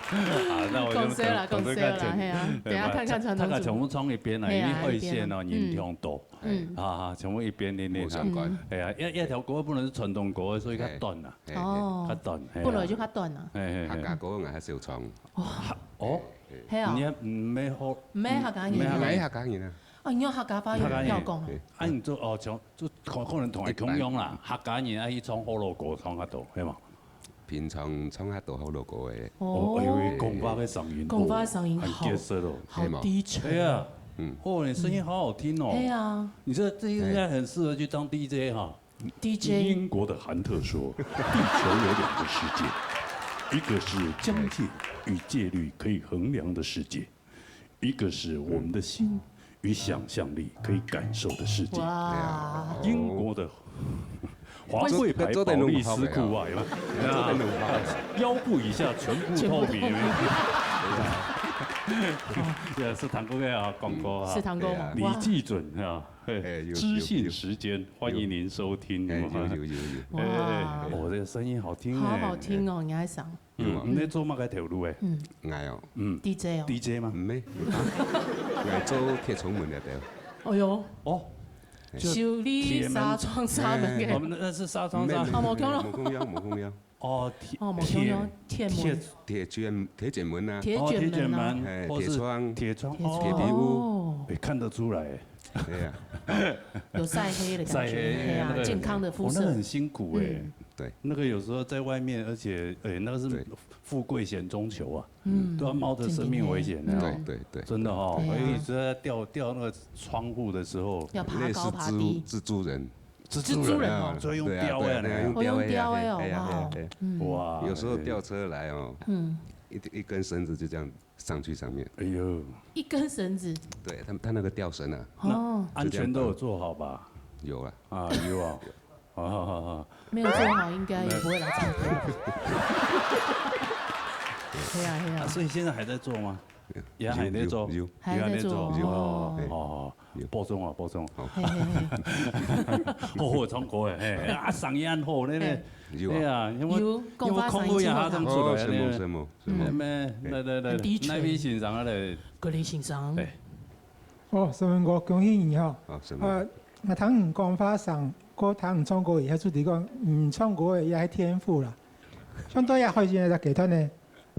啊，那我就讲笑啦，讲笑啦，嘿啊，等一下看看传统组。他，他全部唱一遍啦，嘿啊，因为二线哦，一遍啊。人听到。嗯。啊，全部一遍练练看。无相干。哎呀，一，一条歌不能是传统歌，所以较短啦。嘿，嘿。哦。较短，嘿啊。本来就较短啊。嘿，嘿，嘿。客家歌我还是有唱。哦。哦。嘿啊。你也，嗯，没好，没客家人啊。没客家人。没客家人啊。哦，你用客家话有客家人。要讲啊。嘿。啊，你做，哦，像，就可，可能同佢共样啦，一般。客家人啊，去唱河洛歌，唱較多，系嘛？平常唱較多河洛歌个。哦，哎呦，讲话个声音，讲话个声音哦，好，很结实哦。好低沉。系嘛？哎呀，嗯。哦，你声音好好听哦。对啊。你这，这应该很适合去当D J哈。D J。英国的韩特说，地球有两个世界，一个是疆界与戒律可以衡量的世界，一个是我们的心与想象力可以感受的世界。哇。英国的华贵牌宝丽斯裤啊，有没有？腰部以下全部透明。全部透明。这是唐哥个啊，广告啊。是唐哥吗？对啊。李季准啊，嘿，哎，有，知性时间，有，有。欢迎您收听。哎，有，有，有，有。哇。哎，我的声音好听哎。好好听哦，你还想。 嗯，你做么个头路诶？嗯。𠊎哦。嗯。D J哦。D J吗？毋係，𠊎做鐵窗門个頭。哎喲。哦。修理紗窗紗門个。哦，那，那是紗窗紗。毋係，毋係，哦，無共樣。無共樣，無共樣。哦，鐵，哦，無共樣，鐵，鐵門。鐵，鐵捲，鐵捲門啊。鐵捲門啊。哦，鐵捲門，哎，或是鐵窗。鐵窗，鐵窗。鐵皮屋。哦。哎，看得出來。對啊。有曬黑的感覺，曬黑，對啊，那個很，健康的膚色。哦，那個很辛苦哎。嗯。對。那個有時候在外面，而且，哎，那個是對。 富貴險中求啊，嗯，都要冒著生命危險的哦。真的哦。對，對，對。真的哦，對啊。尤其是在吊，吊那個窗戶的時候，要爬高爬低。類似蜘蛛，蜘蛛人。蜘蛛人哦，蜘蛛人哦。所以用吊的呢。對啊，對啊，用吊的啊。哦，用吊的哦，哎呀，哎呀，哇哦。哎呀。嗯。哇，有時候吊車來哦，嗯。一，一根繩子就這樣上去上面。哎喲。一根繩子。對，他，他那個吊繩啊。哦。那安全都有做好吧？就這樣綁。有啊。啊，有啊。 好，好，好，好。沒有做好，應該也不會來唱歌。對啊，對啊。啊，所以現在還在做嗎？也還在做？有，有，有。還在做，有，有。哦。有。哦，哦，哦。有。保重啊，保重。好。嘿，嘿，嘿。好好唱歌誒，嘿，啊，聲音恁好，呢，呢。嘿。有啊。對啊，有無？有，有無講話聲音真好聽。哦，什麼，什麼，什麼。嗯。咩，來，來，來，很低沉。哪位先生啊，來。國立先生。對。 哦，沈文哥，恭喜你吼。哦，沈文。呃，𠊎聽你講話上，過聽你唱歌以後，就知講，嗯，唱歌个也係天賦啦。像到這開始个階段呢，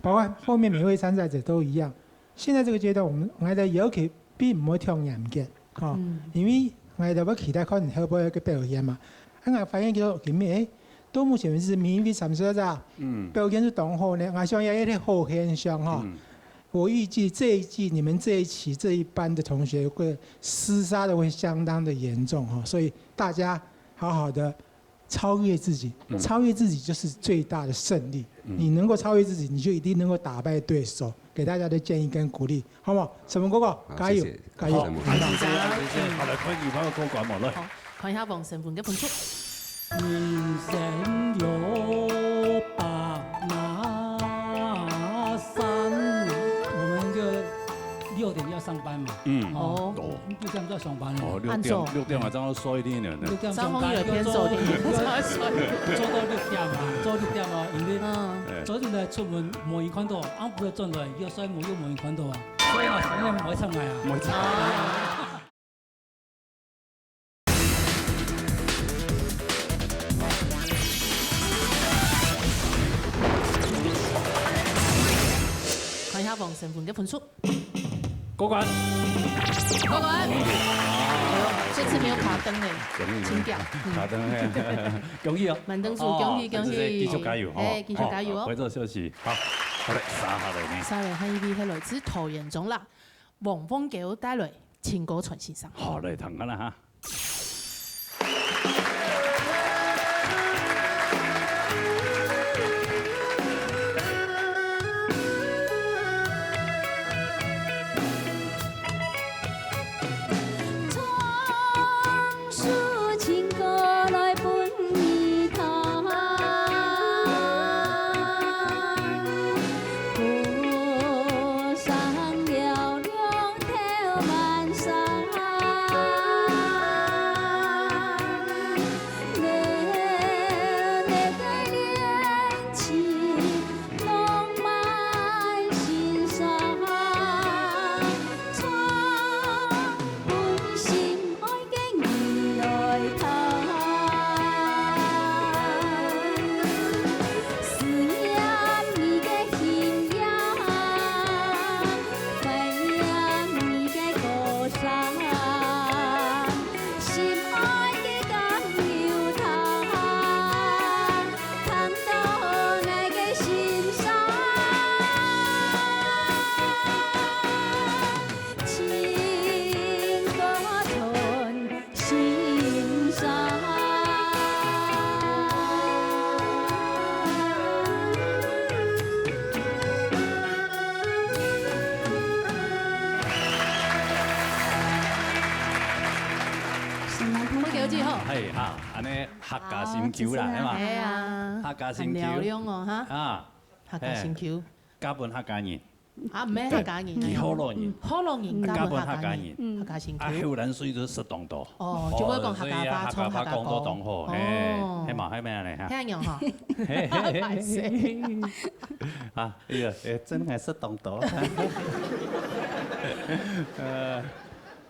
包括後面每位參賽者都一樣。現在這個階段，我們，𠊎兜要求並毋會忒嚴格，吼，嗯。因為𠊎兜會期待看你後背个表現嘛。啊，𠊎發現到今日，誒，到目前為止，每一位參賽者，嗯。表現都當好呢，𠊎想也係一個好現象吼。嗯。 我預計這一季，你們這一期這一班的同學會廝殺的會相當的嚴重哈，所以大家好好的超越自己，嗯。超越自己就是最大的勝利。嗯。你能夠超越自己，你就一定能夠打敗對手。給大家的建議跟鼓勵，好不好？沈文哥哥，好，加油，謝謝。加油！好，謝謝，謝謝。好，來，歡迎他們過關嘛，來。好。 看一下黃沈文个分數。人生有白馬山，我們就六點要上班嘛。嗯。哦。哦。六點就要上班了。哦，六點，暗晝。六點啊，這樣要睡一點點呢。六點上班，張宏宇的偏手點，要做，要做到六點嘛，做六點哦，因為嗯。哎。昨天來出門無人看到，暗晡轉來又睡目又無人看到啊，所以嘛，今天無愛上來啊。無愛上來。啊。 看一下黃沈文个分數。過關。過關。哎呦，這次沒有卡燈欸，恭喜你們。清掉。嗯。卡燈，嘿。恭喜哦。滿分數，恭喜，哦，恭喜。繼續加油，哦。哎，繼續加油哦。好，回頭休息。好，好嘞，續下來呢。續下來，下一位係來自桃園中壢，黃鳳嬌帶來。 情歌傳先生。好，來聽看啦哈。哎哈，恁呢客家心臼啦，好，係嘛？係啊，客家心臼。很嘹亮哦，哈。啊，客家心臼。嫁分客家人。啊，毋係客家人，佢河洛人。嗯，河洛人，啊，嫁分客家人。嫁分客家人。嗯。客家心臼。啊，後生人就識當多。哦，就會講客家話，哦，所以啊，唱客家歌。客家話講到當好，哦。嘿，係嘛，係毋係恁呢哈？係恁樣哈。嘿，嘿，嘿，嘿。歹勢。啊，哎呀，哎，真係識當多。呃，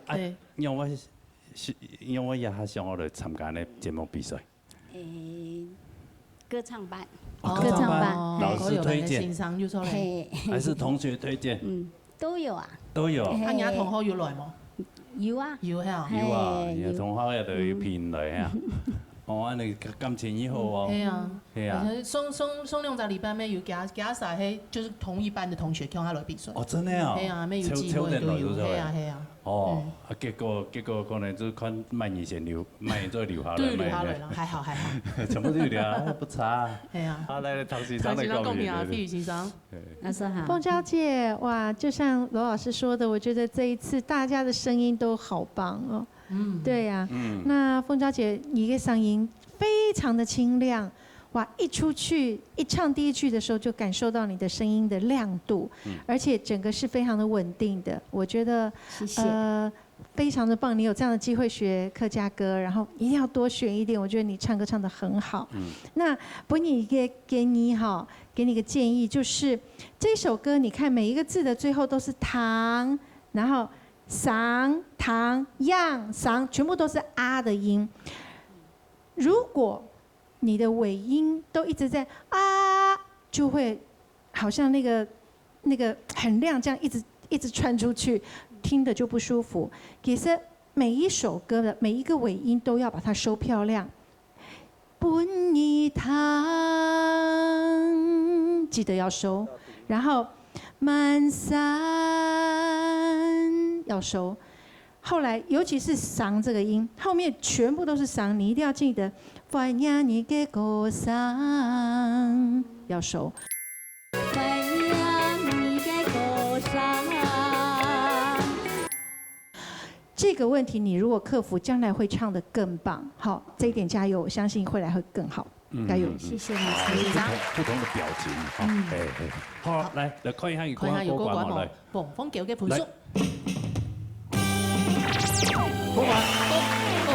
啊，對。因為我是，因為我也還想要來參加恁呢節目比賽。 誒，歌唱班。哦，歌唱班。歌唱班。哦，老師推薦。歌有班的欣賞，有所謂。嘿。還是同學推薦？嗯，都有啊。都有。嘿。啊，你个同學有來無？有啊。有係啊。有啊，嘿，你个同學也都有品來啊。嗯。哦，恁呢感情已好哦。嗯，係啊。係啊。而且上，上，上兩隻禮拜乜有其他，其他儕係，就是同一班的同學，叫佢來比賽。哦，真的哦。係啊，乜有機會都有。抽，抽等來，對不對？係啊，係啊。 哦，嗯。啊，結果，結果可能就看麼人先留，麼人再留下來，對，留下來了，麼人再，還好，還好。全部都有留啊，不差啊。係啊。好，來，來，唐先生來講一下。唐先生講一下，飛魚先生。對。老師好。鳳嬌姐，哇，就像羅老師說的，我覺得這一次大家的聲音都好棒哦。嗯。對呀，嗯。那鳳嬌姐，你的嗓音非常的清亮， 哇，一出去，一唱第一句的時候，就感受到你的聲音的亮度，嗯。而且整個是非常的穩定的。我覺得，謝謝。呃，非常的棒，你有這樣的機會學客家歌，然後一定要多學一點，我覺得你唱歌唱得很好。嗯。那分你一個建議哈，給你一個建議，就是這首歌，你看每一個字的最後都是糖，然後上、糖、樣、上，全部都是啊的音。如果 你的尾音都一直在啊，就會好像那個，那個很亮，這樣一直，一直傳出去，聽得就不舒服。其實每一首歌的每一個尾音都要把它收漂亮。分你糖，記得要收，然後滿山要收。 後來，尤其是上這個音，後面全部都是上，你一定要記得，歡迎你的歌聲，要收。歡迎你的歌聲。這個問題你如果克服，將來會唱得更棒。好，這一點加油，我相信未來會更好。 嗯，加油。嗯，嗯。謝謝老師。啊，有不同，不同的表情，哈，嗯。哎，哎。好，好。來，來看一下有看一下有過關無？過關無？來。鳳，鳳嬌个分數。來。過關。哦，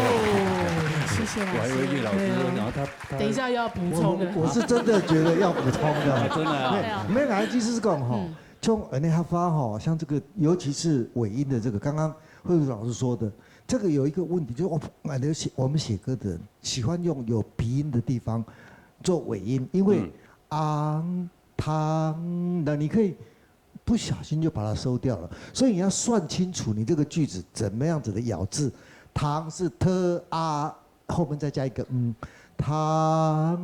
謝謝老師。我還以為葉老師，對啊。然後他，他等一下又要補充了。我，我是真的覺得要補充的。啊，真的啊。對啊。沒有，沒有，其實是講吼，嗯。像，呃，那他發吼，像這個，尤其是尾音的這個，剛剛慧茹老師說的，這個有一個問題，就是我，我們寫，我們寫歌的人， 喜歡用有鼻音的地方做尾音，因為嗯。昂、糖，那你可以不小心就把它收掉了。所以你要算清楚你這個句子怎麼樣子的咬字，糖是t、a，後面再加一個嗯，糖，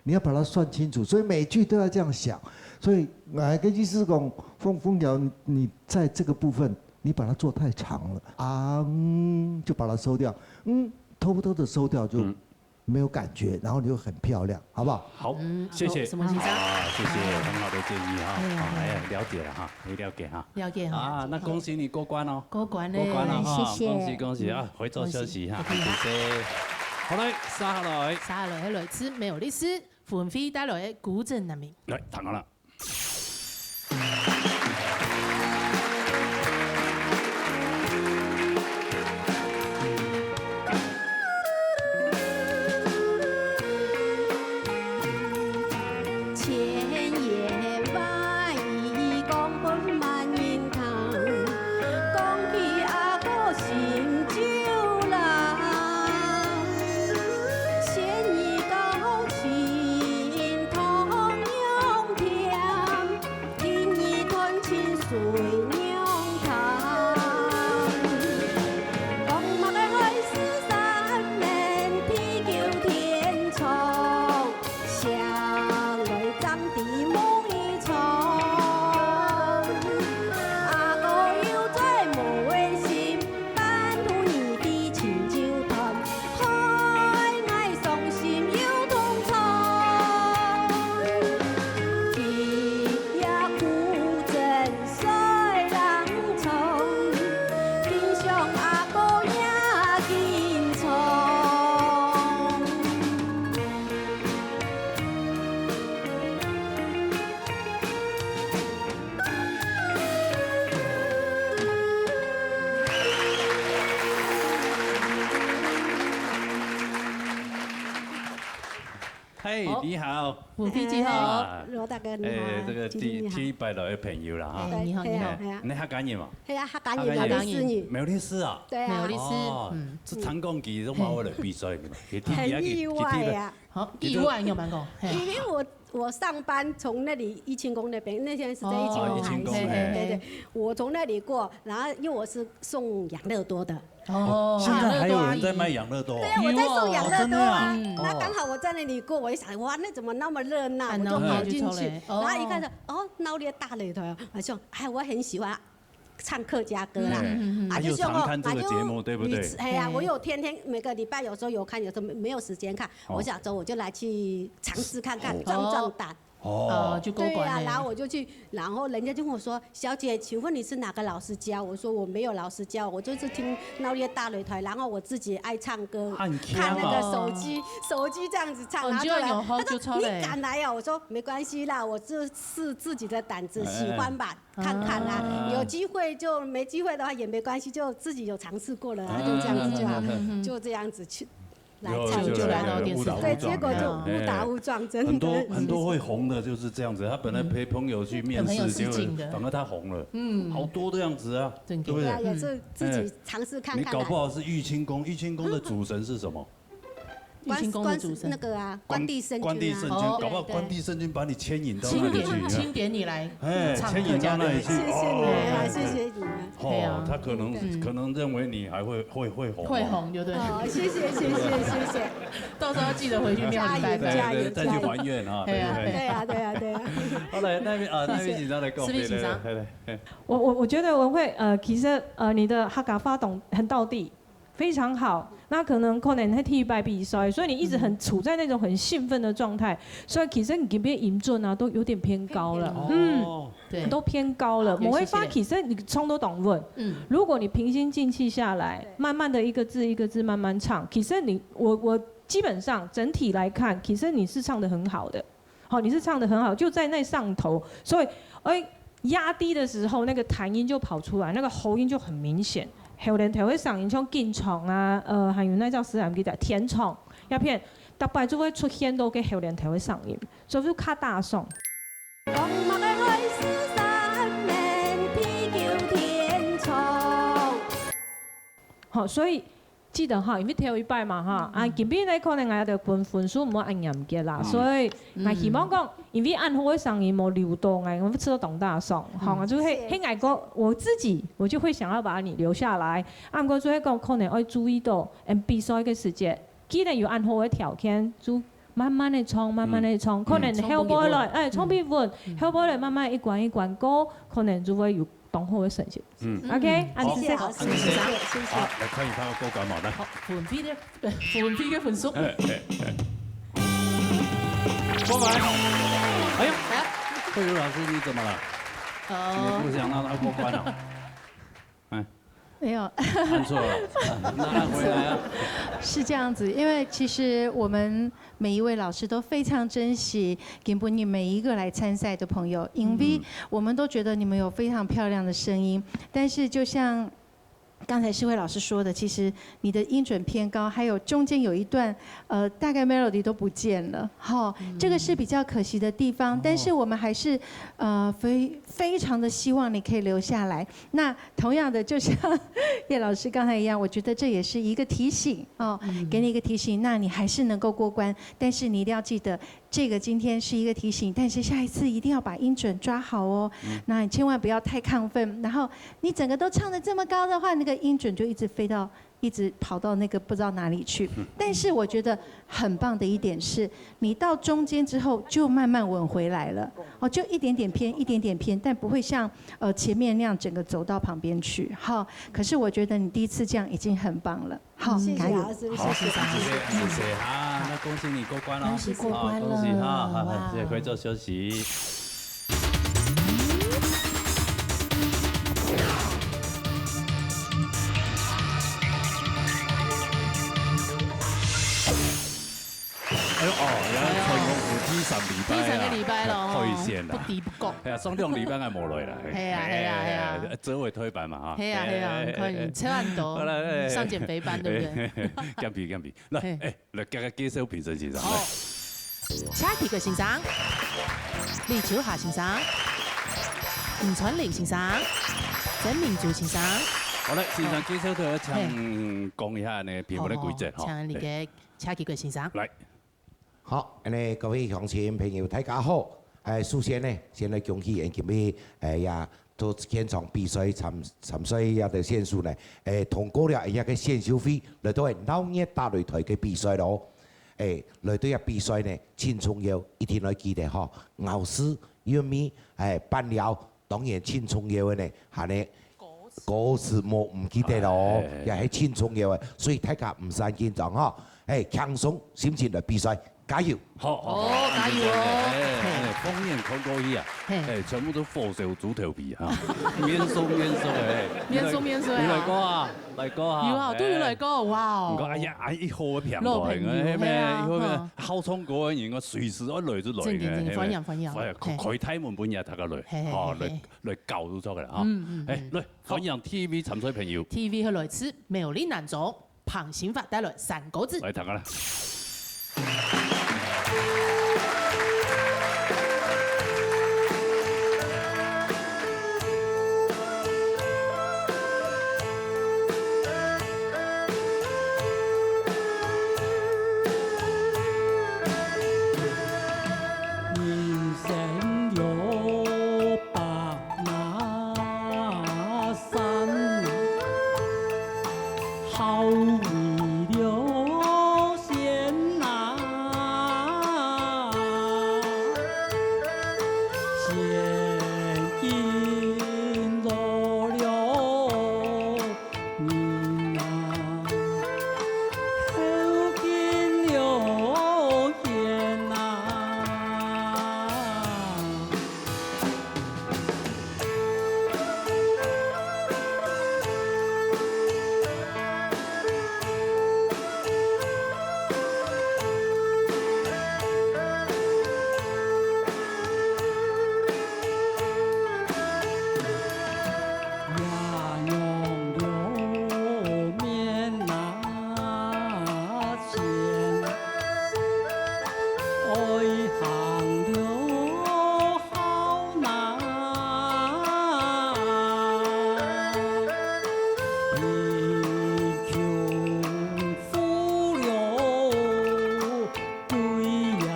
你要把它算清楚。所以每句都要這樣想。所以，哎，跟意思是講，鳳，鳳嬌，你在這個部分，你把它做太長了，昂，就把它收掉。嗯，偷偷地收掉就嗯。 沒有感覺，然後你就很漂亮，好不好？好，嗯，謝謝。好，什麼先生？啊，謝謝，很好的建議哈。哎呀，啊，哎呀，了解了哈，有了解哈。了解哈。啊，那恭喜你過關哦。過關了。過關了哈，哎，謝謝。恭喜恭喜啊，嗯。回座休息哈，恭喜。謝謝。好，來，接下來。接下來，來自苗栗市文輝帶來的古鎮難民。來，聽好了。 千言萬語講分萬人聽，講起阿哥心就冷。仙女到盡同樣甜，今日哎，你好。文飞姐好。啊，罗大哥你好啊，哎，这个第，第一拜来的朋友了哈。哎，你好，你好。哎，你客家人嘛？哎呀，客家人，苗栗市人。苗栗市啊？对啊。苗栗市，哦，嗯。这长工期都没有来比赛的嘛，也挺，很意外啊。好，意外，你有没有讲？嘿。因为我，我上班从那里一清宫那边，那天是在一清宫哦，一清宫，开始，嘿，嘿，对，对，嘿。我从那里过，然后因为我是送养乐多的，哦，现在还有人在卖养乐多啊？对啊，我在送养乐多啊。有哦，真的啊。嗯。那刚好我在那里过，我一想，哇，那怎么那么热闹？我就跑进去，很热闹，就出来。然后一看到，哦。哦，闹热大擂台哦，我就，哎，我很喜欢唱客家歌啦，嗯。啊，就想哦，啊，就常看这个节目，啊，就对不对？你，哎呀，嗯。我有天天每个礼拜有时候有看，有时候没，没有时间看，哦。我想说我就来去尝试看看，哦。壮壮胆。 哦。哦，就过关了。对啊，然后我就去，然后人家就问我说：“小姐，请问你是哪个老师教？”我说：“我没有老师教，我就是听闹热大擂台，然后我自己爱唱歌，很强哦。看那个手机，手机这样子唱，哦，然后就来。”你就有好就出来。他说：“你敢来哦？”我说：“没关系啦，我就是自己的胆子，哎。喜欢吧，看看啦，啊。有机会就，没机会的话也没关系，就自己有尝试过了啊，就这样子就好，嗯，嗯，嗯，嗯。就这样子去。” 来参加。有，有，有，就来到电视台。对，结果就误打误撞，哎，真的。很多，很多会红的就是这样子，他本来陪朋友去面试，嗯。跟朋友试镜的。结果反而他红了。嗯。好多这样子啊，真的。对不对？对啊，也是自己尝试看看啦。哎，你搞不好是玉清宫，玉清宫的主神是什么？玉清宫的主神。关，关，那个啊，关，关帝圣君啊。关帝圣君，哦，搞不好关帝圣君把你牵引到那里去，清点，清点你来哎，牵引到那里去。谢谢你们啊，哦，谢谢你们。哦，对啊。他可能，嗯。可能认为你还会，会，会红哦。会红，对不对？哦，谢谢，谢谢，谢谢。到时候要记得回去庙里拜拜。加油，加油，对，对，再去还愿啊，加油。对不对？对啊，对啊，对啊。好，来，那边，啊，谢谢。那边请上来讲，是不是请上？对，对，对。我，我，我觉得文慧，呃，其实，呃，你的客家话懂很道地，非常好。那可能，可能係第一擺比賽，所以你一直很，嗯。處在那種很興奮的狀態，所以其實你這邊音準啊，都有點偏高了。偏，偏。嗯。哦。 對。都偏高了。好，有，謝謝。文慧其實你唱到當穩。嗯。如果你平心靜氣下來，對。慢慢地一個字一個字慢慢唱，其實你，我，我基本上整體來看，其實你是唱得很好的。好，你是唱得很好，就在那上頭。所以，哎，壓低的時候，那個彈音就跑出來，那個喉音就很明顯。喉嗹頭个聲音，像緊唱啊，呃，還有那叫啥，毋記得，甜唱，鴉片，逐擺就會出現到个喉嗹頭个聲音，所以就較大聲。 講麼个海誓山盟地久天長。好，所以記得哈，因為頭一擺嘛哈，嗯。啊，今晡日可能𠊎兜分分數毋會恁嚴格啦，嗯。所以𠊎希望講，嗯。因為恁好个聲音無留到，𠊎，𠊎試到當大聲，嗯。好，就係，謝謝。係𠊎个，我自己，我就會想要把你留下來。啊，毋過就係講，可能愛注意到，嗯，比賽个時節，既然有恁好个條件，就 慢慢地唱，慢慢地唱，嗯。可能後背來，嗯，唱分佢穩。哎，唱分佢穩，嗯。後背來慢慢一關一關過，可能就會有當好个成績。嗯。OK，嗯。恁仔細。好，謝謝，謝謝。好，來看一看過關無？來。好，文飛个，文飛个分數。哎，哎，哎。過關。哎喲，哎。慧茹老師，你怎麼了？哦。你不想讓他過關啊？哎。 沒有。按錯了，那按回來啊。是這樣子，因為其實我們每一位老師都非常珍惜今晡日每一個來參賽的朋友，因為我們都覺得你們有非常漂亮的聲音，但是就像剛才詩慧老師說的，其實你的音準偏高，還有中間有一段，呃，大概 melody 都不見了，哈，這個是比較可惜的地方，但是我們還是，呃，非，非常的希望你可以留下來。 那同樣的，就像葉老師剛才一樣，我覺得這也是一個提醒哦，嗯。給你一個提醒，那你還是能夠過關，但是你一定要記得，這個今天是一個提醒，但是下一次一定要把音準抓好哦。嗯。那你千萬不要太亢奮，然後你整個都唱得這麼高的話，那個音準就一直飛到，一直跑到那個不知道哪裡去。嗯。但是我覺得很棒的一點是，你到中間之後就慢慢穩回來了，哦，就一點點偏，一點點偏，但不會像 呃，前面那樣整個走到旁邊去，哈。可是我覺得你第一次這樣已經很棒了，好，謝謝加油。老師，好，謝謝。謝謝，謝謝啊，那恭喜你過關了，恭喜過關了，啊，恭喜哈，好，哇。謝謝，可以做休息。哎喲，哦，原來成功有第三禮拜啊，第三個禮拜了，開線了。不敵不過。哎呀，上兩禮拜還無來了。係啊，係啊，係啊。哎，哎，哎，哎，折尾推扳嘛，哈。係啊，係啊，哎，哎，你看你，哎，哎，千萬多，好了，哎，上減肥班，對不對？減肥，減肥。來，嘿。哎，來，給他介紹評審先生，好。來。車啟國先生、李秋霞先生、吳川玲先生、曾明珠先生。好了，先生介紹到，請講一下呢，評分个規則哈。請你个車啟國先生。來。好，恁呢各位鄉親朋友，大家好。哎，首先呢，先來恭喜𫣆今日哎呀，到現場比賽參參賽這个選手呢，哎，通過了𫣆个選秀會，來到𫣆鬧熱打擂台个比賽咯。 哎，來到這比賽呢，盡重要，一定愛記得吼，咬字、韻味，哎，伴嫽，當然盡重要个呢，還呢，歌詞無毋記得咯，哎，哎，哎。也係盡重要个，所以大家毋使緊張吼，哎，輕鬆心情來比賽，加油！好，好，好，哦，加油哦。哎，哎，嘿。哎，放眼看過去啊，嘿。哎，全部都火燒豬頭皮哈，面熟面熟个，哎，面熟面熟啊。你來過啊？ 來過啊，有啊，哎，都有來過，哇哦。你講，哎呀，哎，一號个片段，老朋友，哎，嘿啊，一號个，哈。好唱歌个人，我隨時愛來就來，正經，正經，嘿，歡迎，歡迎，歡迎，嘿。開，開大門分人家大家來，嘿，嘿，哦，來，嘿，嘿。來搞就著个啦，哈。嗯，嗯，哎，嗯。來，歡迎第一位參賽朋友。第一位係來自苗栗南庄，彭新發帶來三個字。來，聽下啦。 人生有白马山，好为了仙啊，仙境做了 人啊，后进了天啊。 也仰了面那前，爱行了好难，贫穷富了 对呀，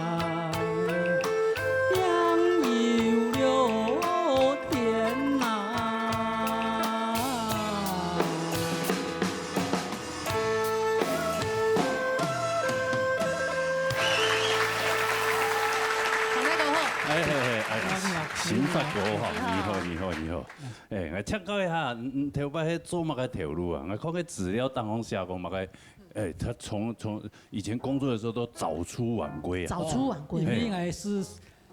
养有了天哪。唱得好。哎，哎，哎，哎，你好，你好。新發哥哈，你好，你好，你好。哎，𠊎請教一下，嗯，嗯，頭擺係做麼个頭路啊？𠊎看个資料當中寫講麼个，哎，他從，從以前工作的時候都早出晚歸啊。早出晚歸。因為應該是，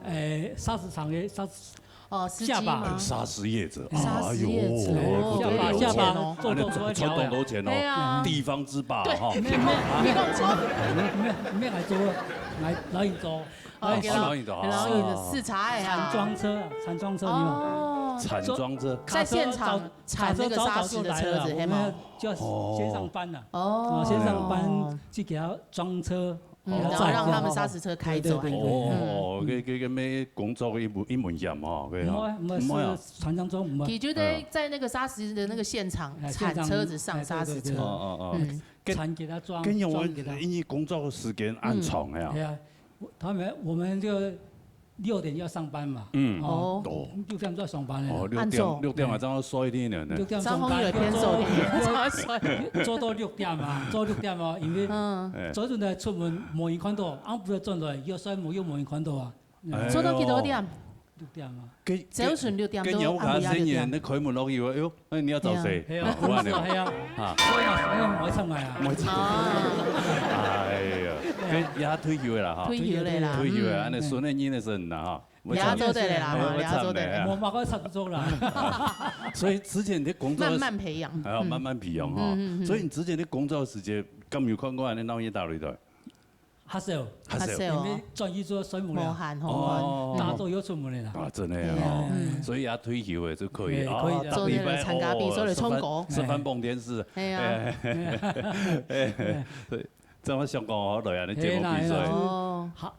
呃，砂石場的砂石，哦，司機嗎？下吧。砂石業者，砂石業者，哎呦，哦，不得了，下吧，下吧，做，做出來了。賺，賺當多錢哦，對啊。地方之霸哈。對，沒有，沒有，沒有，沒有來做，來，來做。哦，來，給老，老引導啊。給老引導，視察哎啊。鏟裝車，鏟裝車，你有？哦。鏟裝車。在現場 鏟那個砂石的車子，卡車早，卡車早早就來了，有沒有？我們就要先上班了。哦。哦。啊，先上班，哦。去給他裝車，嗯，給他載走。然後讓他們砂石車開走。對，對，對，對。哦，嗯。這，這，這，這工作一門，一門險哦，對啊。毋會，毋會，毋會啊。是傳說中毋會。佢就在，哎。在那個砂石的那個現場，哎，現場，鏟車子上砂石車。哎，對，對，對。哦，哦，哦。嗯。跟，鏟給他裝，跟有，裝給他。因為工作時間恁長呀。嗯。對啊。 他們，我們就六點要上班嘛。嗯。哦，哦。六點就要上班了。哦，六點，暗晝。六點啊，正好睡一點呢。六點上班，正好有偏走一點，正好睡。做到六點嘛，做六點嘛，因為，嗯。哎。早晨呢出門無人看到，暗晡轉來又睡目又無人看到啊。哎喲。做到幾多點？六點嘛。 該，朝晨六點到暗晡夜六點。該，該有下生人，該開門落去，哎喲，哎，你要找誰？係啊，係啊，啊，有啊，係啊。啊。所以嘛，所以嘛，我會出來啊。我會出來。啊。哎呀，該也退休了啦，哈。退休了啦，退休了，嗯。恁樣孫仔囡仔孫啦，哈。也做得了啦，哈，也做得了。我嘛，我差不多啦。所以之前你工作的時，慢慢培養。還要慢慢培養，哈。嗯，嗯，嗯。所以你之前的工作的時間，敢有看過恁樣鬧熱打擂台？ 較少。較少。較少哦。因為轉去做稅務了。無閒，無閒。哦。大多又出門了啦。啊，真的哦。對啊。嗯。所以也退休了就可以，哎，可以的。哦，逐禮拜，做那個參加比賽的唱歌。哦，食飯，食飯傍電視。哎呀。哎，哎，哎，對，這麼想講哦，來啊，你節目比賽。係啦，係啦。哦。好，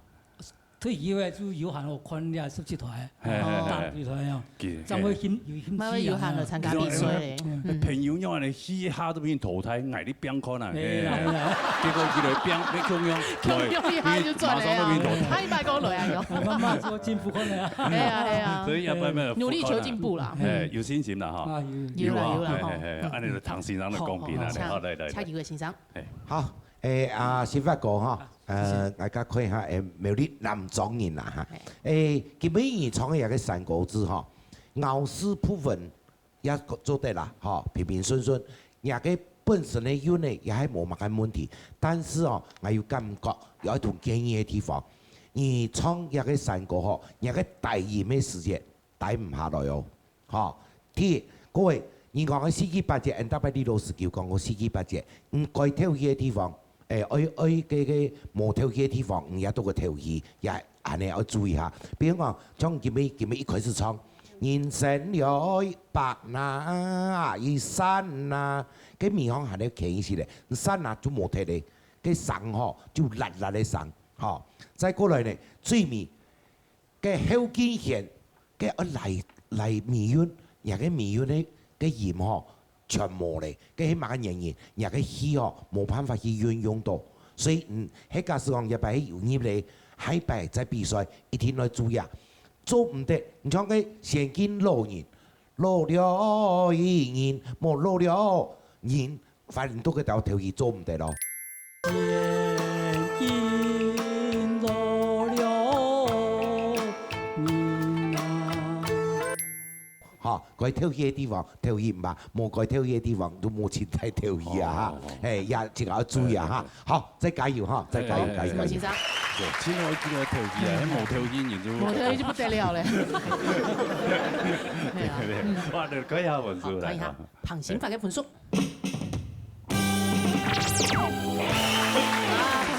退役个就有閒好看這十七台，嘿，嘿，嘿。打十七台啊，係。正會興，有興趣啊。慢慢有閒了參加比賽咧。嗯。朋友仰般呢，去下都變淘汰，𠊎哩變看啊，係啊，嘿。係啊。結果佢來變，變共樣，共樣一下就轉了啊。馬上都變淘汰。下一擺過來啊，有。慢慢做進步看啊。係啊，係啊。所以也慢慢地努力求進步啦。哎，有信心啦哈。啊，有。有啦，有啦，有哈。哈。嘿，嘿，嘿，嗯。恁樣就唐先生來講評啦，好，好，好。好，來，來，來。下一位先生。哎。好，哎，啊，新發哥哈， 呃，𠊎再看一下，誒，苗栗男中人啦哈。誒，今晡日唱个這个山歌子吼，咬字不穩也做得啦，吼，平平順順。若个本身个韻呢，也還無麼个問題。但是哦，𠊎有感覺有一種建議个地方，你唱這个山歌吼，若个低音个時節，低毋下來哦。 吼，第一，各位，人講个四季八節，𫣆逐擺李老師就講過四季八節，嗯，該敨氣个地方，誒，愛，愛該个無敨氣个地方，你也都愛敨氣，也恁樣愛注意下。比如講，像今晡，今晡一開始唱，人生了一百那，一山那，該尾項還愛牽一息咧，山那就無忒咧，該聲吼，就辣辣个聲，吼。再過來呢，最尾 該後進弦，該愛拉，拉尾韻，若个尾韻个，个音吼，全無咧。該係麼个原因？若个氣吼，無辦法去運用到。所以，嗯，係假使講這擺係有入咧，下一擺再比賽，一定愛注意啊。做毋得，你像該先進老人，老了人，無老了人， 反正都个條條件做毋得咯。天已老了人啊。好，該敨氣个地方，敨氣毋怕，無該敨氣个地方，都無清彩敨氣啊，哈。哦，哦，哦。嘿，也自家愛注意啊，哈。哎，哎，哎。好，再加油，哈，再加油，哎，哎，加油，哎。什麼先生？對，盡好一定愛敨氣啊，嗯。無敨氣人就無敨氣就不得了咧。對啊，嗯。哇，你看一下分數，好，看一下。來，好。 彭先發个分數。啊，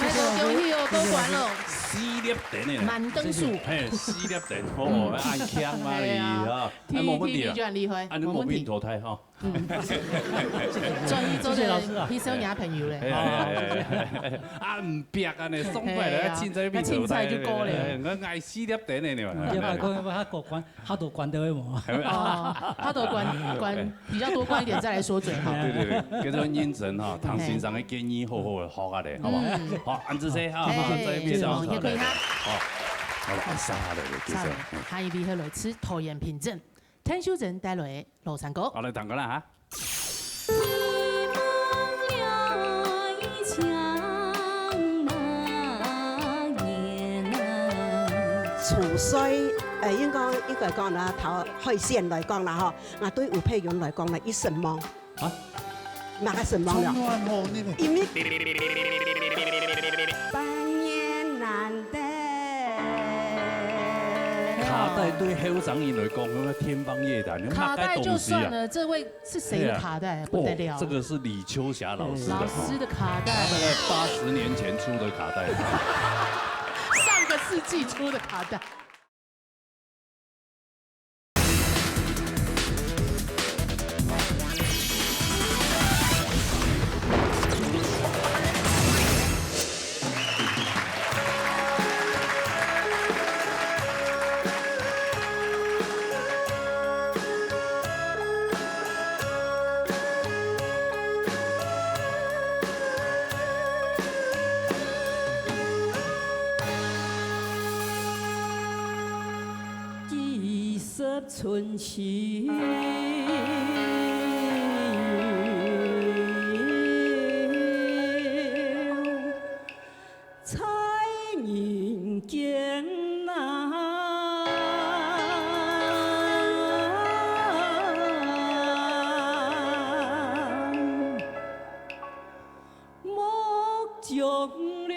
拍手恭喜哦，過關了。四粒星呢。滿分數。嘿，四粒星，哦，恁強嘛你，哎呀，哈。哎，無問題啊。T T T就很厲害，啊，你無問題。無問題淘汰哈。嗯。轉去做个，謝謝老師啊。去收人家朋友咧。哎，哎，哎，哎，哎，啊，毋逼啊呢，爽快咧，哎呀，凊彩變淘汰。凊彩就過咧。哎，𠊎，𠊎四粒星呢，你嘛。嗯。你要把過，把它過關。 較多關的會無？哦，較多關，關，比較多關一點再來說嘴哈。對，對，對，叫做認真哈，唐先生个建議好好个學下來，好不好？嗯。好，恁仔細哈，嘿，好，再見，嘿，再見，嘿，嘿。好，好，來，下來，繼續。下一位係來自桃園平鎮，陳秀貞帶來个老山歌。好，來，唱歌啦哈。 除稅，呃，應該，應該講啦，頭海鮮來講啦，吼，啊，對吳姵雲來講啦，佢失望。啊？麼个失望了？中斷吼，那個。因為百年難得。卡帶對後生人來講，那個天方夜譚，那個東西啊。卡帶就算了，這位 是誰的卡帶？哎呀，不得了。哦，這個是李秋霞老師的哈。老師的卡帶。他大概八十年前出的卡帶。上個世紀出的卡帶。幾十春秋。 在人間啊，莫將了。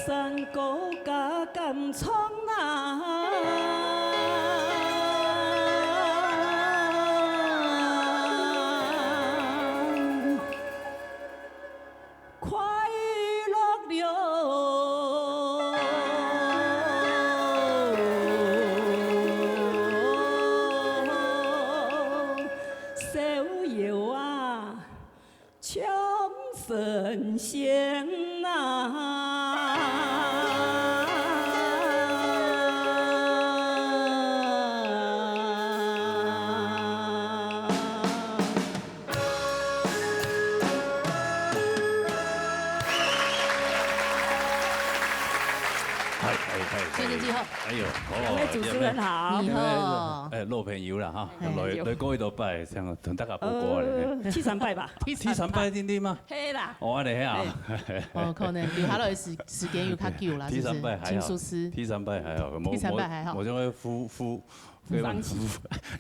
山歌家敢唱啊，快乐了，逍遥啊。 唱神仙呐。嗨，嗨，嗨，谢谢季后。哎呦，哦，两位主持人好。你好。哎，老朋友啦哈，哎，来，有。来过一道拜，像同大家报告咧。呃，第三拜吧。第三拜定定吗？嘿啦。哦，安尼啊。哎。哦，可能留下来的时，时间有较久啦，是不是？第三拜还好，请苏师。第三拜还好，我，第三拜还好。我，我就会服，服，放弃。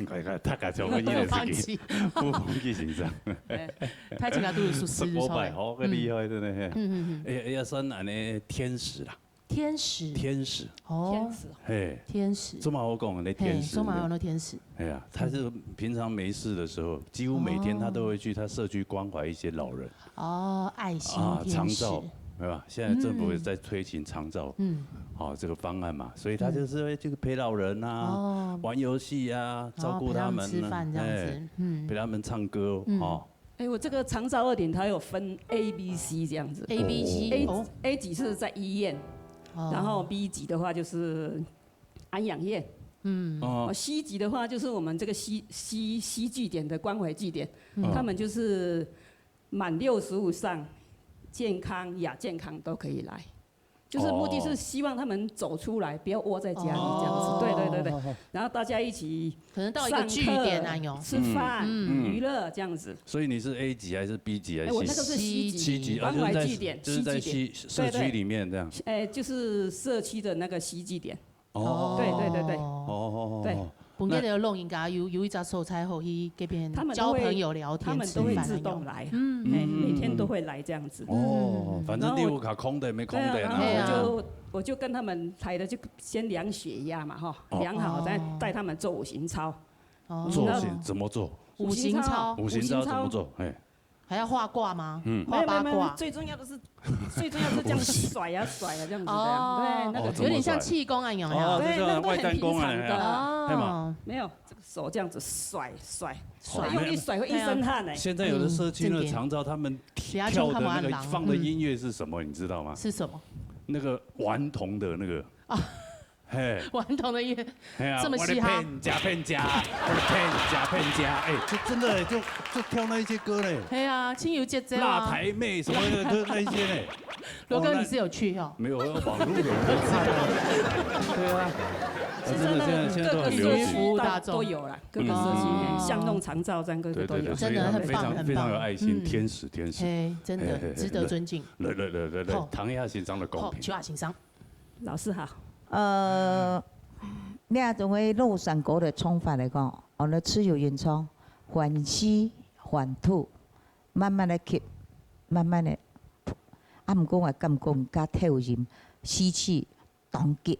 快快，大家就会因为这个，放弃。服，放弃先生。哎，大家都有苏师，十五拜，好个厉害，真的嘿。嗯，嗯，嗯。哎，哎，要算安尼天使啦。 天使。天使。哦。天使。嘿。天使。这么好讲的天使。嘿，这么好讲的天使。哎呀，他是平常没事的时候，几乎每天他都会去他社区关怀一些老人。哦，爱心啊，天使。长照，对吧？现在政府也在推行长照，嗯。哦，这个方案嘛，所以他就是会这个陪老人啊，哦。玩游戏啊，照顾他们啊，然后陪他们吃饭这样子，哎，嗯。陪他们唱歌，嗯。哦。 哎，我这个长照二点，它有分A、B、C这样子。A、B、C，A，哦。A级是在医院，哦。然后B级的话就是安养院，嗯。哦。哦，C级的话就是我们这个西，西，西据点的关怀据点，嗯。他们就是满六十五上，健康、亚健康都可以来。 就是目的是希望他们走出来，哦。不要窝在家里这样子。哦。对，对，对，对。然后大家一起可能到一个据点啊，上课、有。吃饭、嗯。娱乐这样子。所以你是A级还是B级还是哎，我那个是C级，C级，啊，关怀据点，就是在，就是在C，C据点。社区里面这样。对，对。哎，就是社区的那个C据点。哦。对，对，对，对。哦。对。哦。 本来个老人家有，有一只所在好去这边交朋友、聊天、他们都会，他们都会自动来，吃饭那样。嗯。哎，每天都会来这样子。哦，嗯。反正你有卡空的，没空的，对啊，然后我就，然后我就跟他们排的，就先量血压嘛，哈，哦。量好，再带他们做五行操。哦。做五行，怎么做？五行操。五行操怎么做？哎。 还要画卦吗？嗯。画八卦。没有，没有，没有，最重要的是，最重要是这样子甩啊，甩啊，这样子的。哦。对，那个哦，有点像气功啊，有没有？哦，对，就像外丹功啊，那个都很平常的。哎呀，哎嘛。没有，这个手这样子甩，甩，哦，甩，用力甩会一身汗呢。没有。现在有的社区呢，嗯，正经。长照他们跳的那个，等下就看不完了。放的音乐是什么，嗯。你知道吗？是什么？那个顽童的那个。啊。 嘿。顽童的音乐，嘿啊，这么嘻哈。我的骗家骗家，我的骗家骗家，哎，就真的就，就跳那一些歌嘞。嘿啊，亲友姐姐啊。辣台妹什么的，就那一些嘞。罗哥，哦，那你是有去哦？没有，我网络有人在看啊。对啊，啊，真的现在，现在都很流行。服务大众。都有啦，各个社区，嗯。像那种长照站，各个都有。对，对，对，真的很棒，所以非常，很棒。非常有爱心，嗯。天使，天使。嘿，真的，嘿，嘿，嘿，值得尊敬。来，来，来，来，来，好。唐一下先生的公平。好，邱亚先生。 老师好。呃，你啊，从个老山歌的唱法来讲，哦，那自由吟唱，还西还土，慢慢的吸，慢慢的，啊，毋过我感觉人家透音，吸气当急，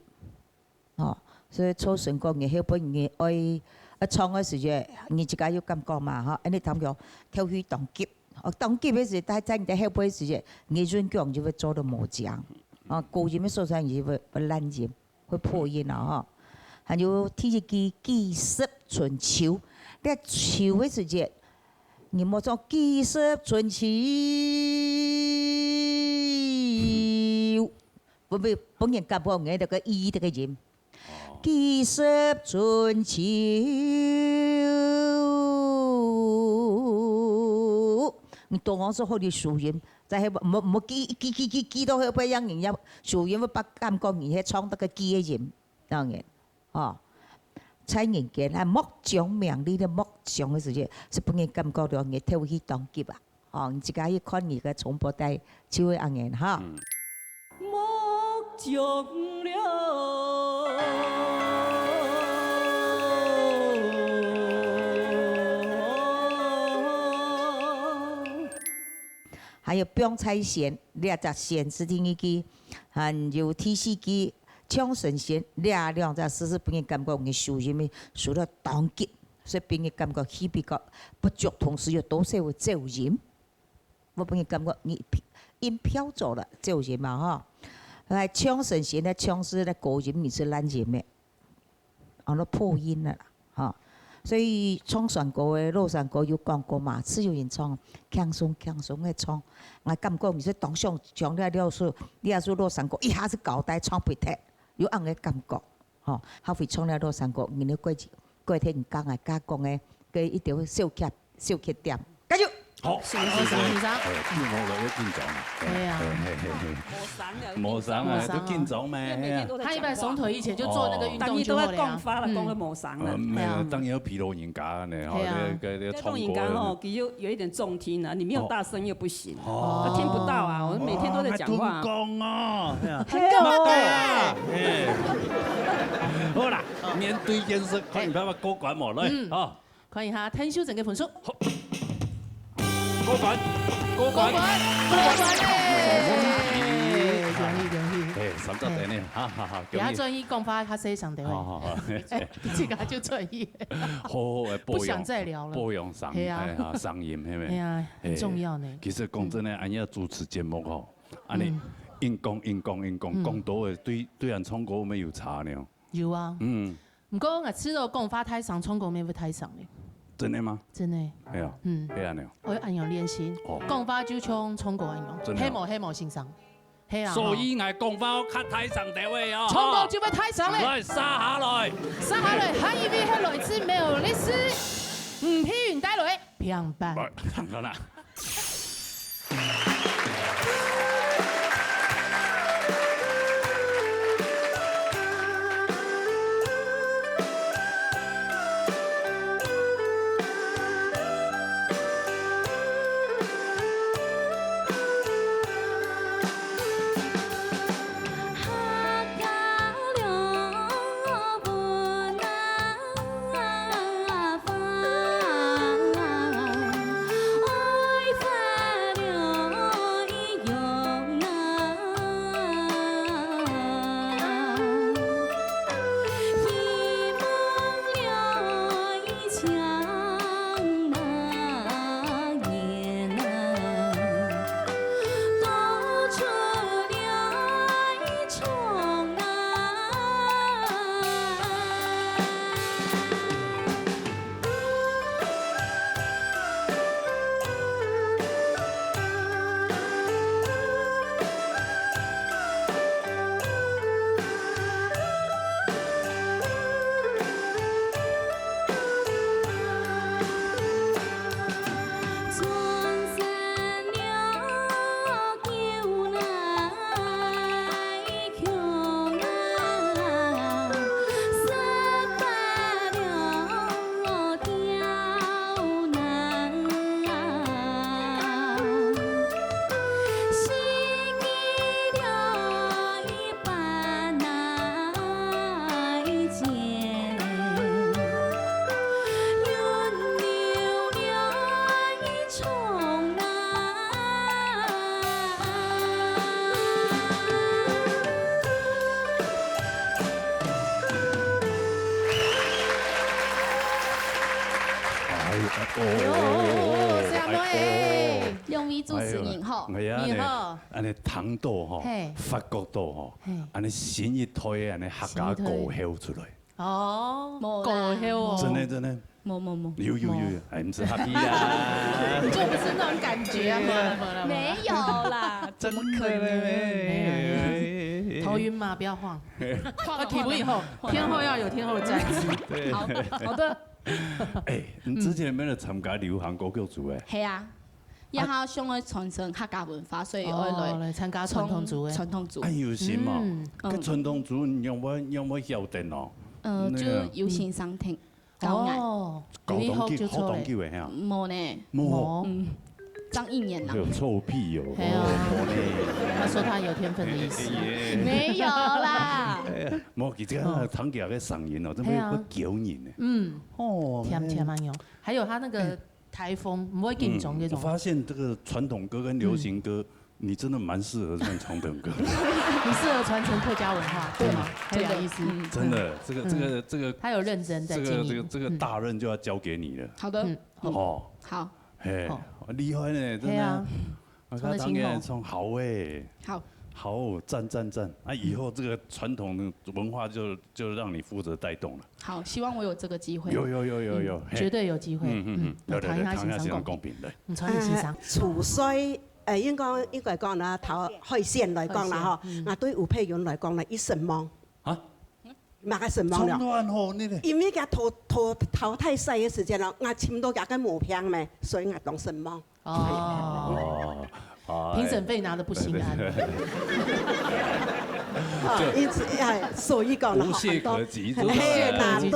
哦，所以造成讲，你后背你爱，啊，唱的时节，你自家有感觉嘛，吼，安尼通讲，透气当急。 哦，當急个時，在，在你的後背時節，你的韻腳就會做得無正。哦，高音个所在你就會，會爛音，會破音了吼。還有第一句，舉手伸手，你手个時節，你莫做舉手伸手，會，會，分人感覺你那個E這個音。 舉手伸手。你當然係好个收音，在該，莫，莫舉，舉，舉，舉，舉到該邊，讓人家收音，會把感覺你係唱那個舉个音，當然，哦。在人間，啊，莫將名利的莫將个時節，係分人感覺到你透氣當急啊。 哦，你自家去看你个重播帶，就會恁樣哈。嗯。莫將了。還有放財仙，這隻仙係第二句，還有第四句，唱神仙，這兩隻字係分人感覺你收音个收到當緊，所以分人感覺氣比較不足，同時又多少會走音。 我分人感覺你音飄走了，走音嘛吼。來，唱神仙个唱係个高音，毋係爛音个，安到破音了啦，吼。所以唱山歌个，老山歌有講過嘛，自由人唱，輕鬆輕鬆个唱。𠊎感覺毋係當想唱了了首，了首老山歌，一下子交代唱不忒，有恁个感覺。 吼，下回唱了老山歌，人家過去，過去人家个，家講个，个一條小缺，小缺點。加油！好，先生，先生。哎，緊張了，又緊張了。哎呀。嘿，嘿，嘿，嘿。無聲了，無聲啊，無聲啊。都緊張咩？因為每天都在講話。他一般上台以前就做那個運動就好了呀。哦。大家都在講話了，嗯。講了無聲了。呃，沒有，哎呀。當然要疲勞人家呢，吼，哎呀。這個，這個唱歌的。這種人家吼，其實有一點重聽啊，你沒有大聲又不行。哦。哦。他聽不到啊，我們每天都在講話。哦，還聽講哦。很夠了。哎。好啦，面對現實，看你辦法過關無？來，嗯。好。 看一下陳秀貞个分數。好。過關，過關，過關，過關。恭喜，恭喜。哎，三隻燈呢，哈哈哈，恭喜。等下轉去講話，較細聲點。好，好，好。哎，這個就轉去。好好的保養，不想再聊了。保養聲，係啊。哎，哈，聲音，係無？哎呀，很重要呢。哎，其實講真的，嗯。恁樣主持節目吼，恁樣，嗯。硬講，硬講，硬講，嗯。講多了，對，對人唱歌有無有差呢？有啊。嗯。 毋過𠊎試著講話大聲，唱歌乜會大聲咧。真的嗎？真的。係啊。嗯。係恁樣。愛恁樣練習。哦。講話就像唱歌恁樣，真的哦。係無，係無，先生。係啊，所以𠊎講話愛較大聲兜仔哦。唱歌就會大聲咧。來，續下來。續下來，下一位係來自苗栗市吳佩雲帶來，平板。來，平板啊。哎喲，哎喲，哎喲。兩位主持人好。哎呀，你好。恁樣聽到吼，嘿。發覺到吼，嘿。恁樣新一代个恁樣客家歌喉出來。新一代。哦，無啦。歌喉哦。真的，真的。無，無，無。有，有，有，有。無。哎，你是happy啦。你就不是那種感覺啊，沒有啦，沒有啦，怎麼可能？真的嘞。沒有，沒有。頭暈嗎？不要晃。晃了，啊，題目以後，晃了。天后要有天后的站姿。對。好，好的。哎，你之前有沒有參加流行歌曲組哎？係啊。 然後想愛傳承客家文化，所以愛來哦，來參加傳統組个。傳統組。恁有心哦。嗯。該傳統組你仰會，仰會曉得哦？呃，那個就有先生聽，教𠊎。哦，教當久，有一學就出來。學當久个哈。無呢。無。無。嗯，正一年啦。有臭屁哦。係啊。哦，無呢。他說他有天分的意思。哎，哎，哎。沒有啦。哎，無，佢這個唱起來个聲音哦，真的會，係啊。會噭人呢。嗯。哦，甜甜啊，有。還有他那個台風，毋會緊張該種。嗯，我發現這個傳統歌跟流行歌，嗯。你真的蠻適合唱傳統歌。你適合傳承客家文化，對嗎？真的，很有意思。真的，這個，這個，嗯。這個，他有認真在經營。這個，這個，這個大任就要交給你了。嗯。好的。嗯，好。哦。好。嘿，好。厲害呢，真的。嘿啊。 啊，唱得真好。他當然唱好欸。好。好，讚，讚，讚。啊，以後這個傳統的文化就，就讓你負責帶動了。好，希望我有這個機會。有，有，有，有，有，嗯，嘿。絕對有機會。嗯，嗯，嗯。嗯，來，來，來，來，唐雅先生講評，來。嗯，唐雅先生。呃，厝內，呃，應該，應該講呢，頭海鮮來講啦，海鮮，吼，嗯。啊，對吳姵雲來講呢，佢神往。啊？麼个神往了？唱到恁好呢咧。因為佢淘，淘，淘汰賽个時間咯，𠊎尋到佢个毛病咩，所以𠊎當神往。 哦。哦，哦，評審費拿得不心安。哎，對，對，對。哦，因此，哎，所以講了，無懈可擊，很多，就是，嘿，答對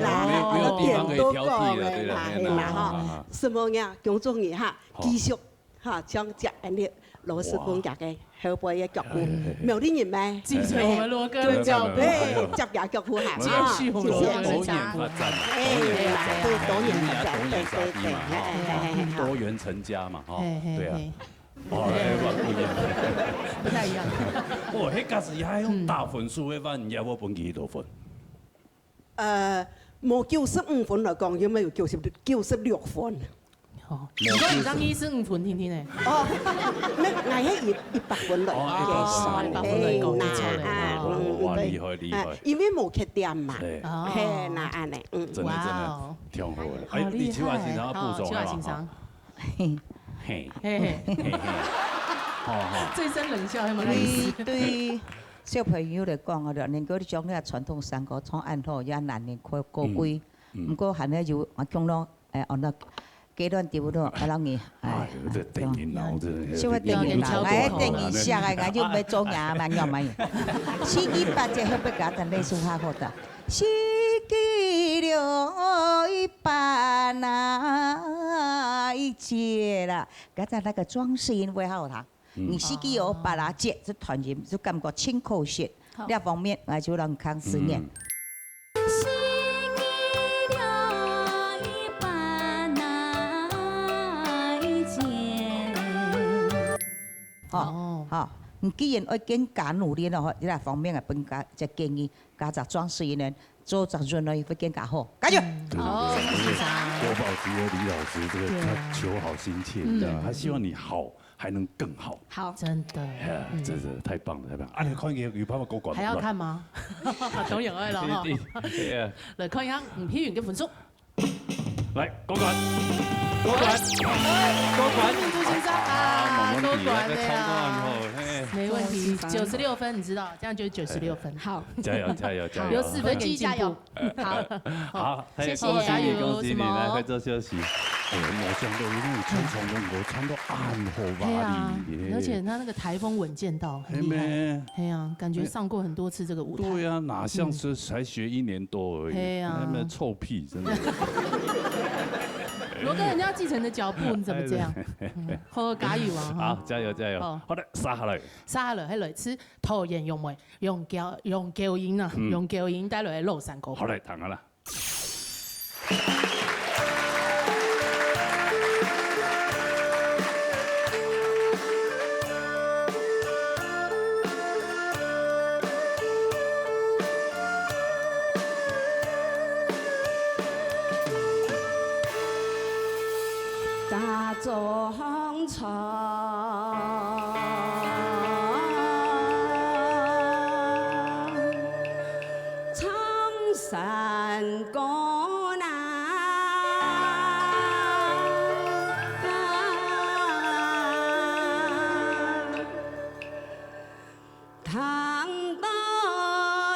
啦，沒有，沒有地方可以挑剔了，對了，點都講了啦，嘿啦，嘿啦，哈。啊，啊。什麼呀？恭喜你哈，好。繼續哈，像這樣的羅斯公家的 後輩个腳步，嘿，嘿，嘿。苗栗人咩？繼承我們羅哥的腳步。嘿，接佢腳步哈，繼續我們羅哥的腳步。啊，謝謝。多元發展嘛，哎，多元發展，對，多元發展，因為要多元發展嘛，對，對，對，哈，嘿，嘿，嘿，嘿。多元成家嘛，哈，嘿，嘿，對啊。嘿。哦，哎，不一樣。不太一樣。哦，彼假使也愛用打分數个話，你愛分幾多分？ 呃，無九十五分來講，有沒有九十，九十六分？哦，你講你當一十五分聽聽呢？哦，那，那還一，一百分來講。哦，一百分來講，哎，一百分來講，那，不錯嘞。啊，哦，嗯，哇，對。厲害，厲害。哎，因為無缺點嘛。對。哦。嘿，那恁呢，嗯。真的，真的，哇哦。挺好的。哎，好厲害。你邱雅琴想要補充的嗎？好，邱雅琴想。 嘿。嘿。嘿，嘿。嘿，嘿。好，好。這一聲冷笑，有沒有意思？對，對小朋友來講啊，能夠將這傳統山歌唱恁好，也難能可，可貴。嗯，嗯。毋過還係有，啊，共樣，哎，哦，那階段丟了，啊，讓你，哎，哎，這電音腦，啊，這，小可電音腦，哎，電音石啊，𠊎就毋會做人啊，嘛，仰嘛。四季八節，後壁加等類似較好的。 四季六月八那一節啦，剛才那個裝飾音會好聽。嗯。你四季有八那節，這團員就感覺真可惜。好。這方面，𠊎就讓康思念。嗯。四季六月八那一節。好，哦。好，你既然愛更加努力了，吼，這方面啊，分家，再建議 家長裝飾音呢，做長順呢，會更加好，加油！嗯，對，對，哦，對，謝謝。國寶級的李老師，這個，對啊。他求好心切，你知道嗎？嗯。他希望你好，還能更好。好。真的。哎呀，嗯。真是太棒了，太棒了。啊，你看有，有辦法過關嗎？還要看嗎？當然愛了哈。對，對，對啊。來看一下吳姵雲的分數。 來，過關，過關，過關。祝先生啊，啊，沒問題，過關了啊。那個衝到很好，嘿。沒問題，九十六分，你知道，這樣就九十六分。好。加油，加油，加油。有四分，繼續加油。好。好，嘿，謝謝。恭喜你，恭喜你，加油，什麼？來，快做休息。哎呀，我想到，因為我穿長褲，我穿到暗號吧，嘿啊，你。而且他那個颱風穩健到，很厲害。嘿咩。嘿啊，感覺上過很多次這個舞台。對啊，哪像是才學一年多而已。嗯。嘿啊。那麼臭屁，真的。羅哥，人家要繼承你的腳步，你怎麼這樣？哎，對。嗯，好，加油啊，哈。好，加油，加油。好。好的，接下來。接下來，還來自桃園楊梅，楊嬌，楊嬌瑩啊，嗯。楊嬌瑩帶來的老山歌。好，來，聽下啦。 打早行唱，唱山歌呐。 听到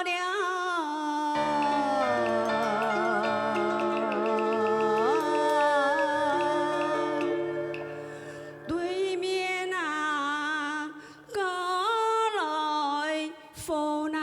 了对面啊，过来风啊。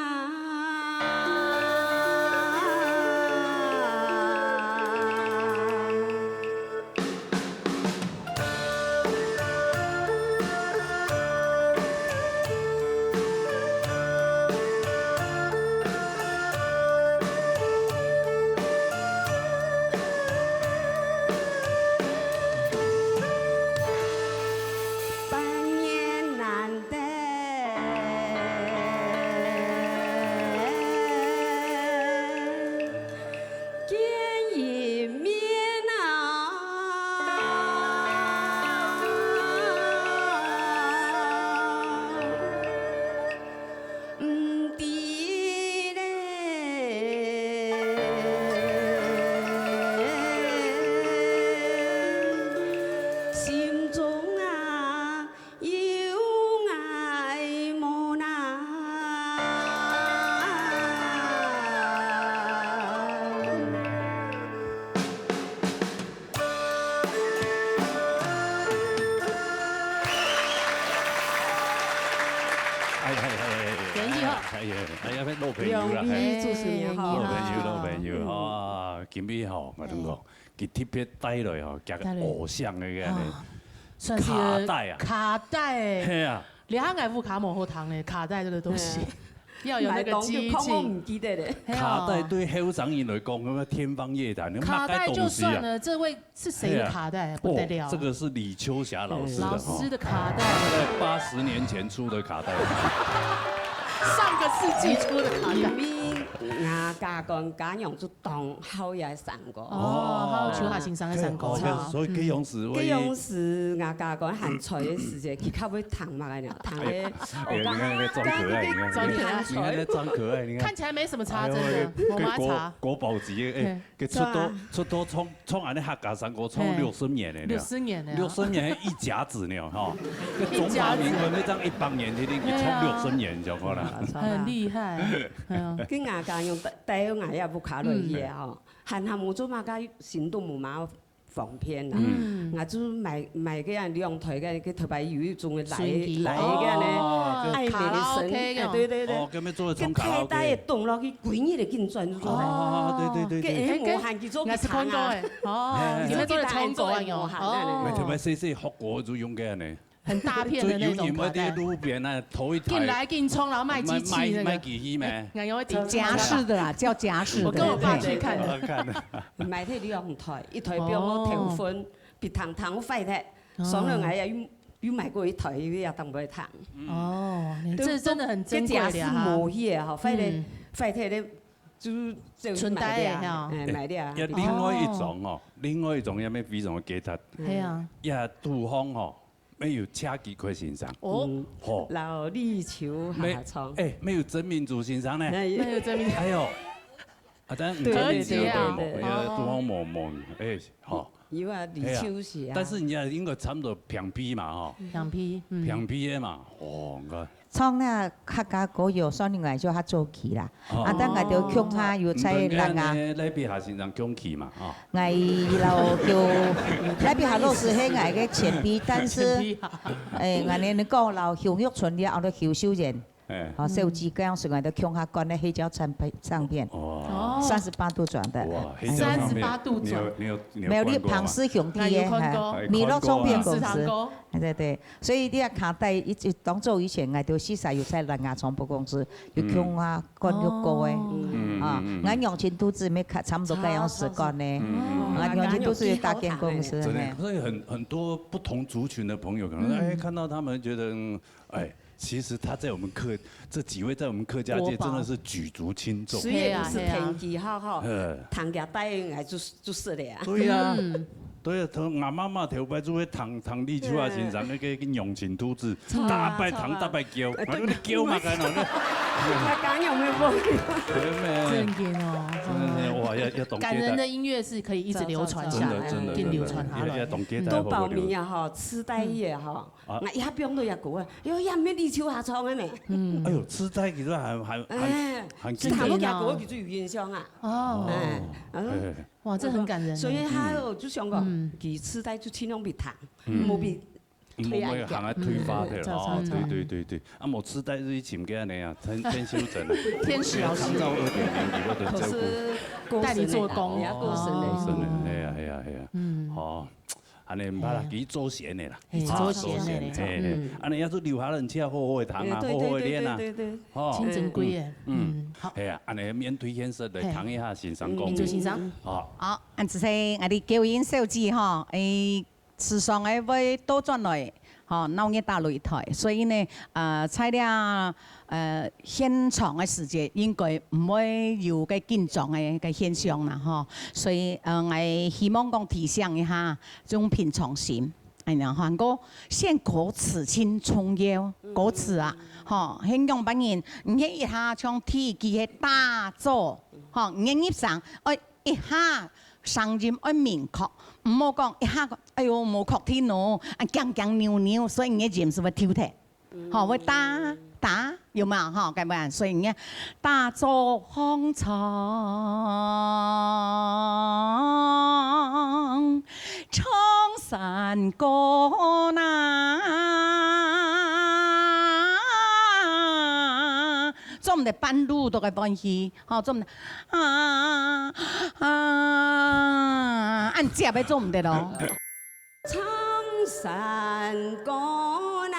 哎哎哎哎，元氣好。哎呀，哎呀，老朋友啦，兩位主持人好。老朋友，老朋友啊，今日吼，𠊎同你講，佢特別帶來吼，佢个偶像个个呢，算是卡帶啊，卡帶，係啊，連下𠊎屋下無好聽咧，卡帶這個東西，要有那個記憶性。買當久，看我毋記得咧。卡帶對後生人來講，那麼天方夜譚，卡帶就算了，這位 是誰的卡帶？不得了。哦，這個是李秋霞老師的哈。老師的卡帶。在八十年前出的卡帶。上個世紀出的卡帶。因為𠊎家官家娘就當好這山歌。哦，好，秋霞先生个山歌。哦，所以佢用詞，佢用詞，𠊎家官還在个時節，佢較會聽麼个呢？聽个，哎，你看那個裝可愛，你看，裝可愛。你看那裝可愛，你看。看起來沒什麼差，真的，哎呦，我們要查。國寶級的，哎， 佢出道，出道唱，唱恁呢客家山歌，唱六十年了呢。六十年了。六十年一甲子呢，吼。該中華民國那張一百年，一定佢唱六十年，你想看啦。很厲害。哎呀。跟𠊎家用帶，帶𠊎也不卡落去吼，還還無做麼个行動無麼方便啦。嗯。𠊎就買，買个兩台个，个頭擺有一種个來，來个呢，哦，愛美的神，卡拉OK用。哎，對對對。哦，跟佢做个唱卡拉OK。該大家也懂了，佢歸日的緊轉就做。哦，對對對對。該無閒去做吉他啊。哦，你們做的唱歌啊，有。哦。買頭擺細細學過就用个呢。很大片的那種卡帶。就有人會在路邊啊，偷一台。緊來緊衝，然後賣機器那個。賣，賣，賣機器咩？哎，我有點夾式的啦，叫夾式的。我跟我爸去看的。好看。買忒兩台，一台放我頭份， 別聽聽壞忒，上了𠊎也又，又買過一台，也當會聽。哦，你這真的很珍貴的哈。這家是無去的吼，壞忒，壞忒咧，就就存在的哈。哎，買了啊。也另外一種哦，另外一種也乜非常个吉他，係啊。也杜康吼，乜有車枝開先生。哦，吼，老李秋霞唱。哎，乜有曾明珠先生呢。哎，那有曾明，哎呦， 啊，但毋知你知道無？對，對，對。杜康無無，哎，吼。有啊，李秋霞啊。但是人家應該差不多平輩嘛，吼。平輩，嗯。平輩个嘛，哦，你看。唱那客家歌謠，算應該就較早期啦。哦。啊，但𠊎兜共下有在人啊。來比下先生共期嘛，吼。𠊎摎就，來比下老師係𠊎个前輩，但是，前輩啊。哎，𠊎呢，你講摎邱玉春了，後頭邱秀燕。 哎。哦，手機這樣子，𠊎兜共下灌个黑膠唱片，唱片。哦。三十八度轉的。哇，哎。黑膠唱片，三十八度轉。你有，你有，你有灌過嗎？沒有，你龐氏兄弟个，𠊎有看過。哈，米洛唱片公司。哎，看過啊。對，對。所以你看卡帶，一，一，當早以前，𠊎兜四儕有在蘭雅唱片公司，有共下灌錄過个。哦。嗯，啊，嗯，嗯。𠊎娘親肚子乜差，差不多這樣時灌个。嗯，嗯，嗯。𠊎娘親肚子有打間公司，真的，嘿。所以很，很多不同族群的朋友，可能，嗯。哎，看到他們覺得，嗯， 哎，其實他在我們客，這幾位在我們客家界真的是舉足輕重。國寶。誰也毋識聽佢，哈，哈。嗯。聽佢帶來就，就識了啊。對呀。嗯。對呀，頭，𠊎媽媽頭擺就會聽，聽李秋霞先生該個，該個娘親肚子，唱啊，大擺聽，唱啊。大擺噭，哎，對。啊，你噭嘛，該種，該，𠊎家娘乜無。對咩？正經哦。真的是，哇，要，要懂感恩的音樂是可以一直流傳下來，真的，真的，更流傳下來。真的。要，要懂得，嗯。都包尾啊，哈，痴呆也好。 啊。𠊎一下放到這歌啊，喲，也毋係李秋霞唱个咩？嗯。哎喲，痴呆其實還，還，還，哎，還記得。是聽到這歌，佢就有印象啊。哦。哎，嗯。哎。哇，這很感人。所以佢就想講，嗯。佢痴呆就盡量別聽，嗯。莫被推暗。莫，莫行啊，推翻的了，嗯，哦，對，對，對，對。啊，無痴呆就去尋个呢啊，陳，陳秀貞啊。天使老師。長照二點零，你或者照顧。可是過身了，帶你做工。也過身了。過身了，哎呀，哎呀，哎呀。嗯。哦。 恁呢毋怕啦，哎呀。佢祖先个啦，嘿，祖先个，嘿，嘿。嗯。恁呢要是留下來，人家好好个聽啊，哎，對，好好个練啊。對，對，對，對，對。吼。真珍貴个，嗯，嗯，好。係啊，恁呢面對現實來聽一下先生講。嘿。民族先生。好。好，恁仔細，𠊎兜九音小姐吼，誒，時常个會倒轉來，吼，鬧熱打擂台，所以呢，呃，在這 呃，現場个時節應該毋會有个緊張个，个現象啦，吼。所以，呃，𠊎希望講提醒一下，這種平常心。哎呀，還過選歌詞盡重要，歌詞啊，吼，很仰般人，毋係一下像第一句係打早，吼，你个入聲，哎，一下聲音愛明確，毋好講一下，哎喲，無確定哦，啊，驚驚扭扭，所以你个音係會丟忒。 吼，會打，打，有沒有？吼，該樣，所以你看，打早䟘床，唱山歌哪。做毋得半路都个歡喜，吼，做毋得啊啊啊，恁接个做毋得咯。唱山歌啦。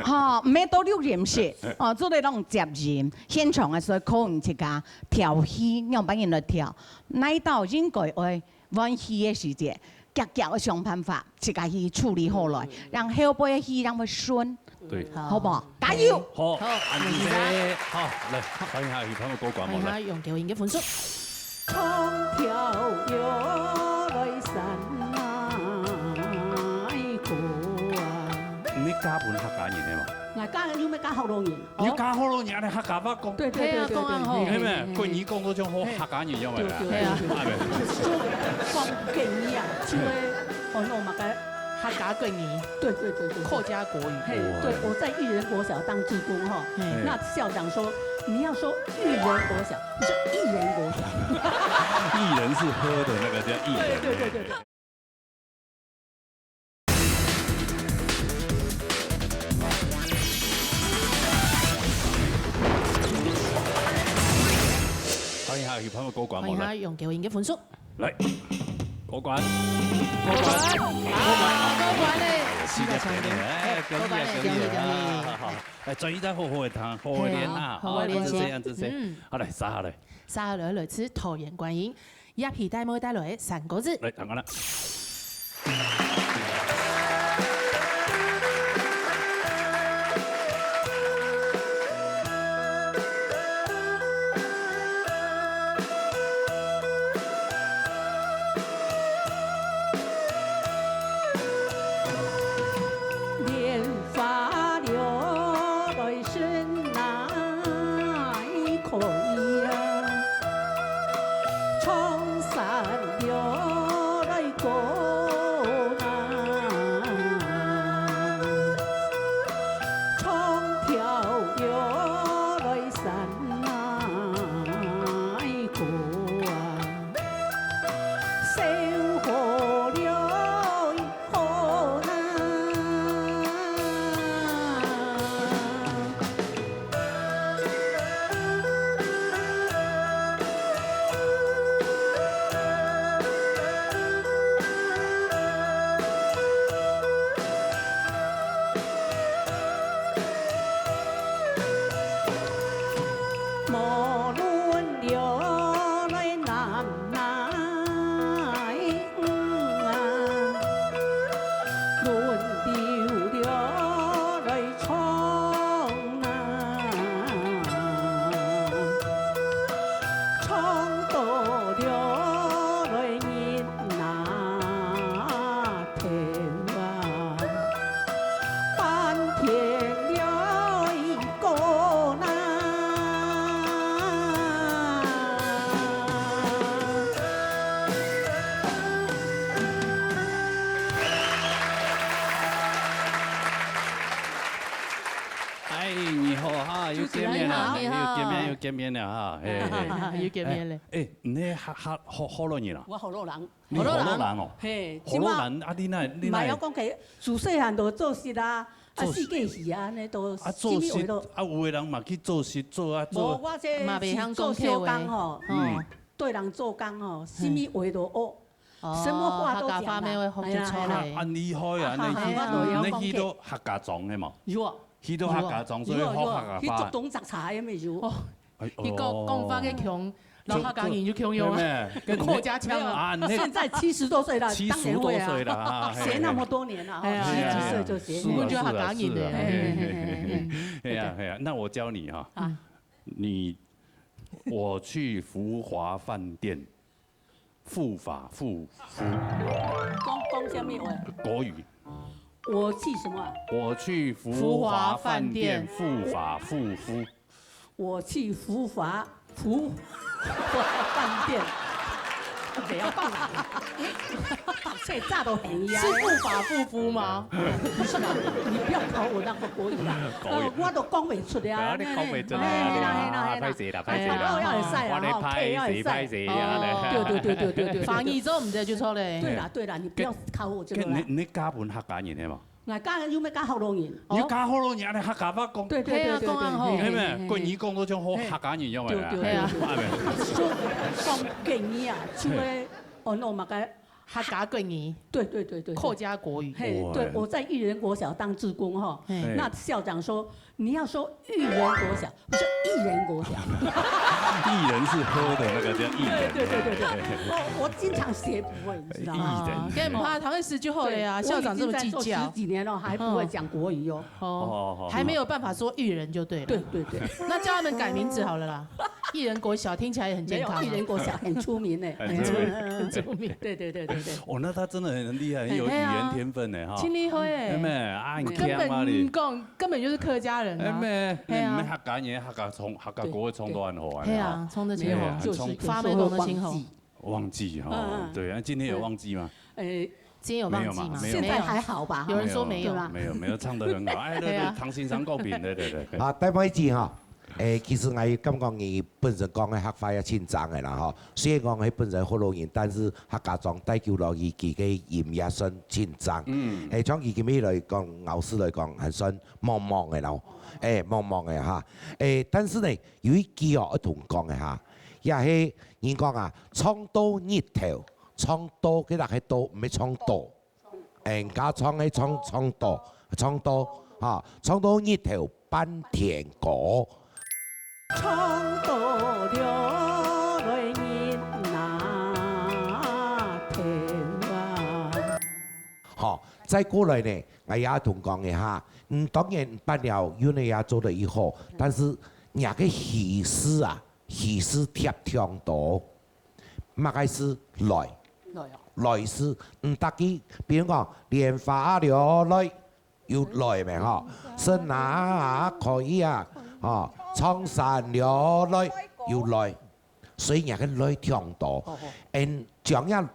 吼，毋係到錄音室，哦，做得攏接音，現場个時候可能自家調戲，仰般人來調，哪一道應該愛 歡喜个時節，遽遽个想辦法，自家去處理好來，讓後背个戲讓佢順，對，好不好？加油！好，好恁仔細，好，來，歡迎下去，他們過關無？歡迎下來，楊九英个分數。唱跳搖來山來過啊。你嫁分客家人个嘛？那嫁人又要嫁學老人，你嫁學老人，你客家話講，對對對對嘿啊講啊吼對，因為桂姨講到種好客家人樣个啦，對對對啊啊，就講桂姨啊，就會，哦，那我們該，客家國語，對對對對，客家國語。嘿，對，我在育人國小當志工哈，嘿那校長說你要說育人國小，你說藝人國小，薏仁是喝的那個叫薏仁。對對對對。歡迎下去，他們過關無？歡迎下來，楊九英个分數。來，過關，過關，過關。過關嘞！哎呀，四十點呢，哎，恭喜啊，恭喜啊！過關嘞恭喜恭喜好好好，哎，轉去再好好的談，好好練啊，好好練習啊，就這樣，就這樣。嗯，好，來，續下來。續下來來自桃園觀音，葉希大妹帶來个山歌仔。來，等下啦。 蓮花流來身來看呀，長山流來過那，長條流來山來過啊。 小河流河南。 無論流來南來北啊，輪流流來唱啊，唱到流來人那頭啊。 半天了一个呐。 哎，你好哈，又見面了，主持人你好。又見面，又見面了哈，嘿嘿嘿。又見面了。哎，你係客客河洛人啊？我河洛人。你河洛人哦？嘿，河洛人啊，你哪你哪會毋係，我講起自細漢就做穡啊，啊，做四界戲啊，安尼都啊做穡啥物話都。啊，有的人嘛去做穡做啊無，做。我這嘛袂曉講是做小客話工吼，嗯對人做工吼，啥物話都學，哦什麼話都講啦。客家話咩會學出來。哎呀哎呀啊，恁厲害啊！啊哈哈我都會曉講客。你你去到客家庄的嘛？有啊，去到客家庄，所以學客家話。有啊有啊，去竹東摘茶的咩有。哦，哎佢講講話个腔，老客家人就腔樣啊，對咩？客家腔啊。啊，你現在七十多歲了，七十多歲了啊，當然會啊，學那麼多年了，哎呀十幾歲就學。是啊我們就客家人的是啊是啊嘿嘿嘿嘿哎呀哎呀，那我教你哈，啊你我去福華飯店，復法復福，講講啥物話？國語，我去什麼啊？我去福華飯店，復法復福。我去福華福華飯店。不要放了，这炸都很呀。是不法不夫吗？不是啦，你不要考我那个国语啦。国语。呃，我都讲袂出来啊。啊，你讲袂出来啊，哎，嘿啦，嘿啦，嘿啦。歹势啦，哎呀，歹势啦。我要很晒啊，我咧哈，可以要很晒。歹势，歹势啊，哦，咧。对，对，对，对，对，对。翻译做毋得就错咧。对啦，对啦，你不要考我这个啦。你，你家本客家人係嘛？ 𠊎家人又毋係家福佬人。你家福佬人，恁呢客家話講，對，對，對，對，對，嘿啊，講恁好。嘿，嘿，嘿，嘿，嘿。國語講到像好客家人樣个啦。對，對，對，對。係啊。係咪？所以講國語啊，就會，哦，那我們該客家國語。對，對，對，對，對。客家國語。嘿，哇。對，我在育人國小當志工哈，嘿。那校長說，你要說育人國小，我說藝人國小。藝人是喝的那個叫藝人。對，對，對，對，對。我，我經常寫不會，你知道嗎？藝人。啊，該毋怕，唐老師就好了呀，對，校長這麼計較。我已經在做十几年了，還不會講國語哦。哦，哦，哦。還沒有辦法說育人就對了。對，對，對。那叫他們改名字好了啦，藝人國小聽起來也很健康啊。沒有，藝人國小很出名欸。很出名。很出名。對，對，對，對，對。哦，那他真的很厲害，很有語言天分呢，哈。嘿啊。真厲害欸。哎，妹，啊，你根本強啊你。毋講，根本就是客家人啊。哎，妹，嘿啊。你毋係客家人，客家腔，客家國語腔都很好啊，嘿啊，哈。腔得真好。沒有，就是有時候會忘記。發妹講得真好。 忘記哈，嗯，嗯。對，啊，今天有忘記嗎？對。誒，今天有忘記嗎？沒有嘛，沒有。現在還好吧？有人說沒有。對吧？沒有，沒有，唱得很好。哎，對，對，對啊。唐先生告別，對，對，對，對。啊，戴妹子哈，誒，其實𠊎感覺你本身講个客話也真正个啦，吼。雖然講佢本身福佬人，但是客家庄戴久落去，佢个音也算真正。嗯。誒，像佢今日來講，咬字來講，還算茫茫个咯。誒，茫茫个哈。誒，但是呢，有一句哦，愛同講个哈， 也係人講啊，唱到日頭，唱到，該个係到，毋係唱到。誒，人家唱个唱，唱到，唱到，哈，唱到日頭半天光。唱到了來日那頭啊。好，再過來呢，𠊎也同講一下，嗯，當然，你辦了，有你也做得以後，但是若个喜事啊， 喜事貼忒多，麼个事？來。來哦。來事，毋得去，比如講，蓮花了來，又來咩吼？神啊，可以啊，吼，唱山了來，又來。所以若个來忒多。哦，哦。嗯，將這，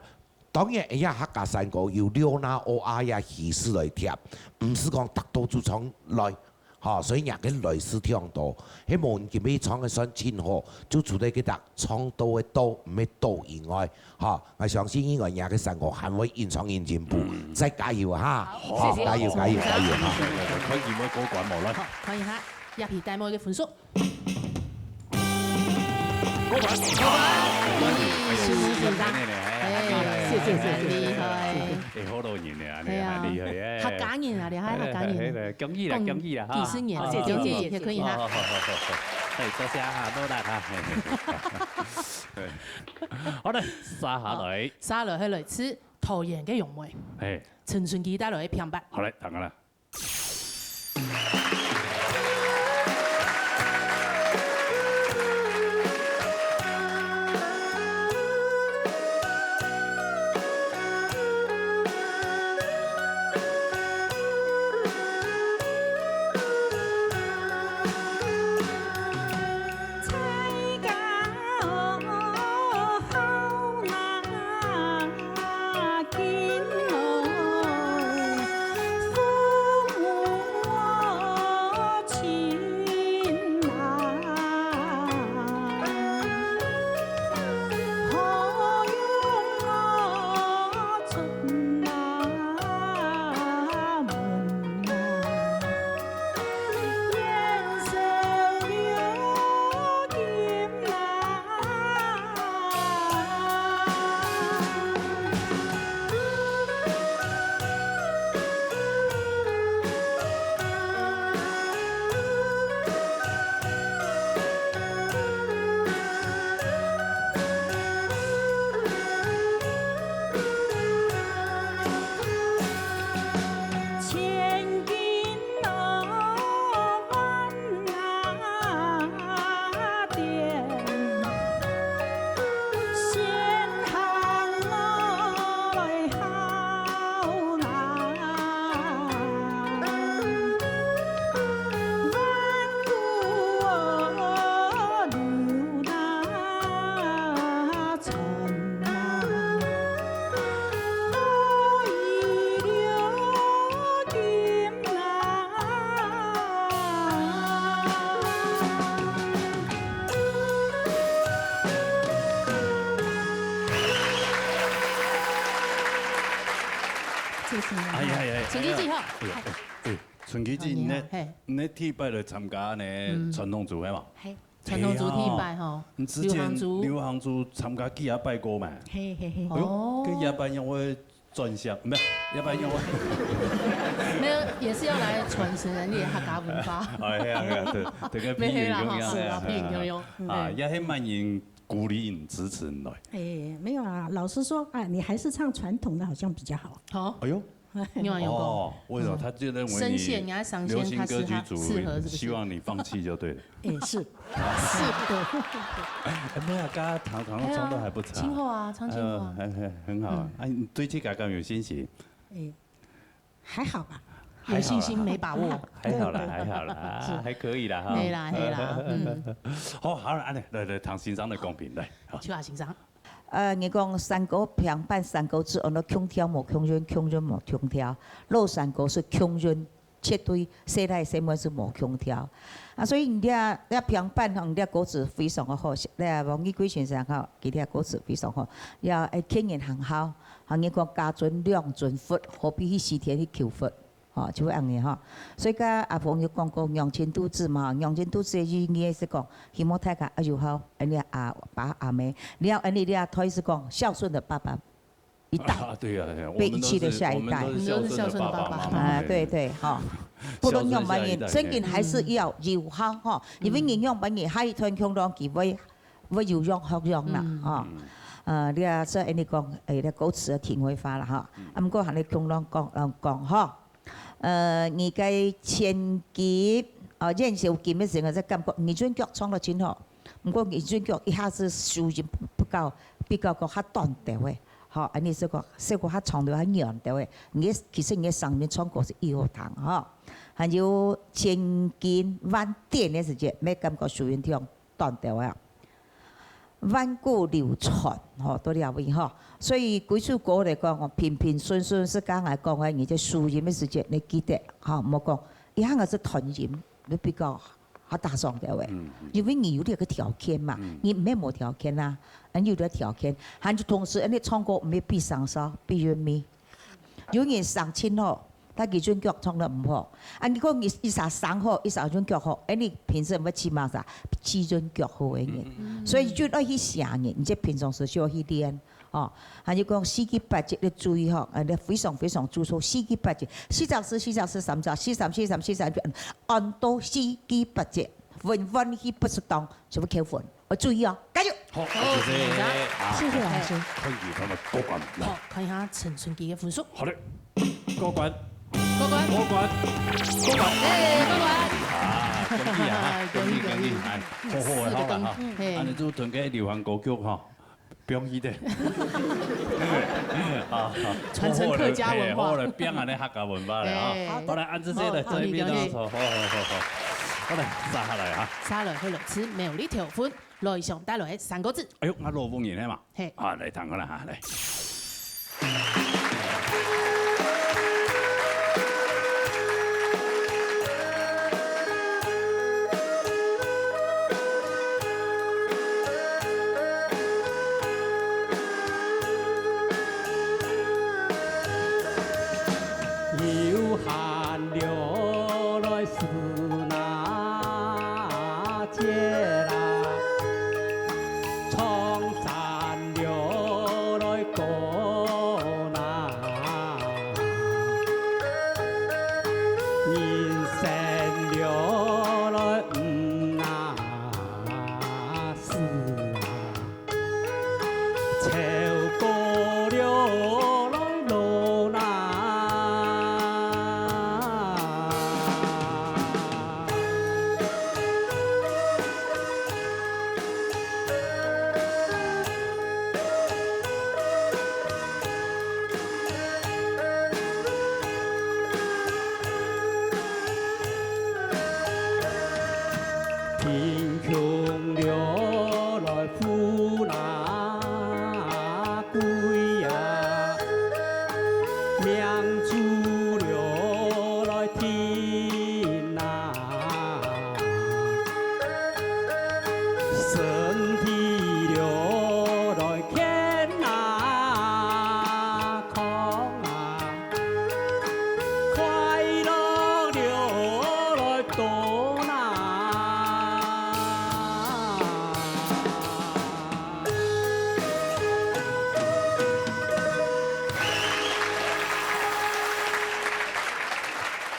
當然，這客家山歌有六那哦啊這喜事來貼，毋係講逐到就唱來。 吼，所以若个來事忒多，係無人今晡日唱个算真好，就除了佢搭唱到个到，毋係到以外，吼，𠊎相信應該若个山歌還會越唱越進步，再加油哈！好，謝謝。加油，加油，加油哈！看佢會過關無來。好，看一下，這題戴妹个分數。 過關。過關。恭喜，恭喜，恭喜。哎，謝謝，謝謝，謝謝。厲害。哎，好多人呢，恁呢，係啊。恁厲害耶。客家人啊，厲害客家人。哎，哎，哎，恭喜啦，恭喜啦，哈。幾十年了，好，好，恭喜，好，恭喜。好，好，好，好，好。哎，多謝哈，多謝哈。嘿，嘿。好的，接下來。好，接下來係來自桃園个楊妹。哎。陳春基帶來个《平白》。好，來，聽下啦。哎呀哎呀，哎呀，春枝姐吼。哎呀，哎，哎，春枝姐，哦，你好，你，嘿。你第一擺來參加呢，嗯。傳統組係嘛？嘿。傳統組第一擺吼，哎呀，你之前流行組。流行組參加幾下擺過嘛？嘿嘿嘿。哎喲，哦。該下擺仰會轉向，毋係，下擺仰會。沒有，也是要來傳承人類客家文化。哎呀，哎呀，對，這個沒有啦，哈，是啊，屁眼共樣，哎呀，屁眼共樣，嗯。啊，也還蠻有鼓勵你、支持你來。哎，沒有啊，老實說，啊，你還是唱傳統的好像比較好。好。哎喲， 你有用過？哦，為什麼？嗯。他就認為你声线，你的声线流行歌曲組，他适合，适合，是不是？希望你放弃就對了。哎，是。是的。哎，沒有，剛剛唐，唐宋唱得還不差。哎呀，清好啊，唱清好啊。呃，很，很，很好啊。嗯。哎，你對自家敢有信心？哎，還好吧。有信心沒把握。還好啦，還好啦，是。還可以啦，哈。可以啦，可以啦，嗯。好，好了，恁樣，來，來，聽先生个講評，來，好。秋華先生。 呃，你講山歌，平板山歌子，安到共調無共韻，共韻無共調。老山歌是共韻，絕對世代性命是無共調。啊，所以你這，這平板吼，你這歌詞非常个好，這王玉貴先生吼，佢這歌詞非常好，也，呃，勸人行孝，啊，你講家尊兩尊佛，何必去西天去求佛？ 吼，就會恁樣吼。所以該阿鳳有講過，娘親肚子嘛，娘親肚子个意義係講，希望大家愛有好，恁樣阿爸阿姆，了恁樣這代係講孝順的爸爸一代，啊，對啊，對啊，我們都是，被遺棄的下一代。我們都是孝順的爸爸媽媽。啊，對，對，吼。不論仰般人，孝順下一代，真正還是要有孝吼，因為你仰般人，下一代共樣佢會，會有樣學樣啦，嗯。吼。呃，這係恁樣講，誒，這歌詞个題外話啦，吼。嗯。啊，毋過還係共樣講，講，吼。 呃，你个千金，哦，燕繡金个時候，就感覺二弦曲唱了真好。毋過二弦曲一下子收音不夠，比較講較短調个，吼，恁樣係講，效果較長調、較軟調个。你个，其實你个聲音唱歌係異好聽，吼。還有千金萬典个時節，乜感覺收音聽 斷掉啊。萬古流傳，吼，到這位吼。所以歸首歌來講，吼，平平順順係剛才講个，你這收音个時節，你記得，吼，莫講，一下仔係斷音，你比較較打爽个喂。嗯，嗯。因為你有這個條件嘛，嗯。你毋係無條件啊，你有這個條件，還有同時，你唱歌毋係比聲勢，比韻味。有人聲真好， 但佢準腳唱得毋好。啊，你講佢一儕聲好，一儕準腳好，哎，你平時毋會起碼啥，基準腳好个人。嗯，嗯，嗯。所以就愛去寫人，你這平常時就愛去練，哦。還有講四季八節个注意吼，啊，你非常非常注重四季八節，四十四、四十四、三十，四十四、三十四、三十，按到四季八節，穩穩去不適當，就會扣分。 哦，注意哦，加油！好，好，謝謝。謝謝老師。啊，謝謝老師。看佢有無過關，來。好，看一下陳春枝个分數。好嘞，過關。過關。過關。過關。耶，過關。啊，恭喜啊，恭喜，恭喜，恭喜，恭喜。哎，好好个，好啦，哈。嗯。嘿。恁樣就同个流行歌曲哈，不容易的。啊，傳承客家文化。好好个，嘿，好好个，變恁樣客家文化了啊。哎。好，來，恁樣這個，好，這一邊，好，好，好，好。好來，接下來啊。接下來，好了，是苗栗條分。 來，想帶來三個字。哎喲，𠊎老朋友係嘛？嘿。啊，來，聽看啦哈，來。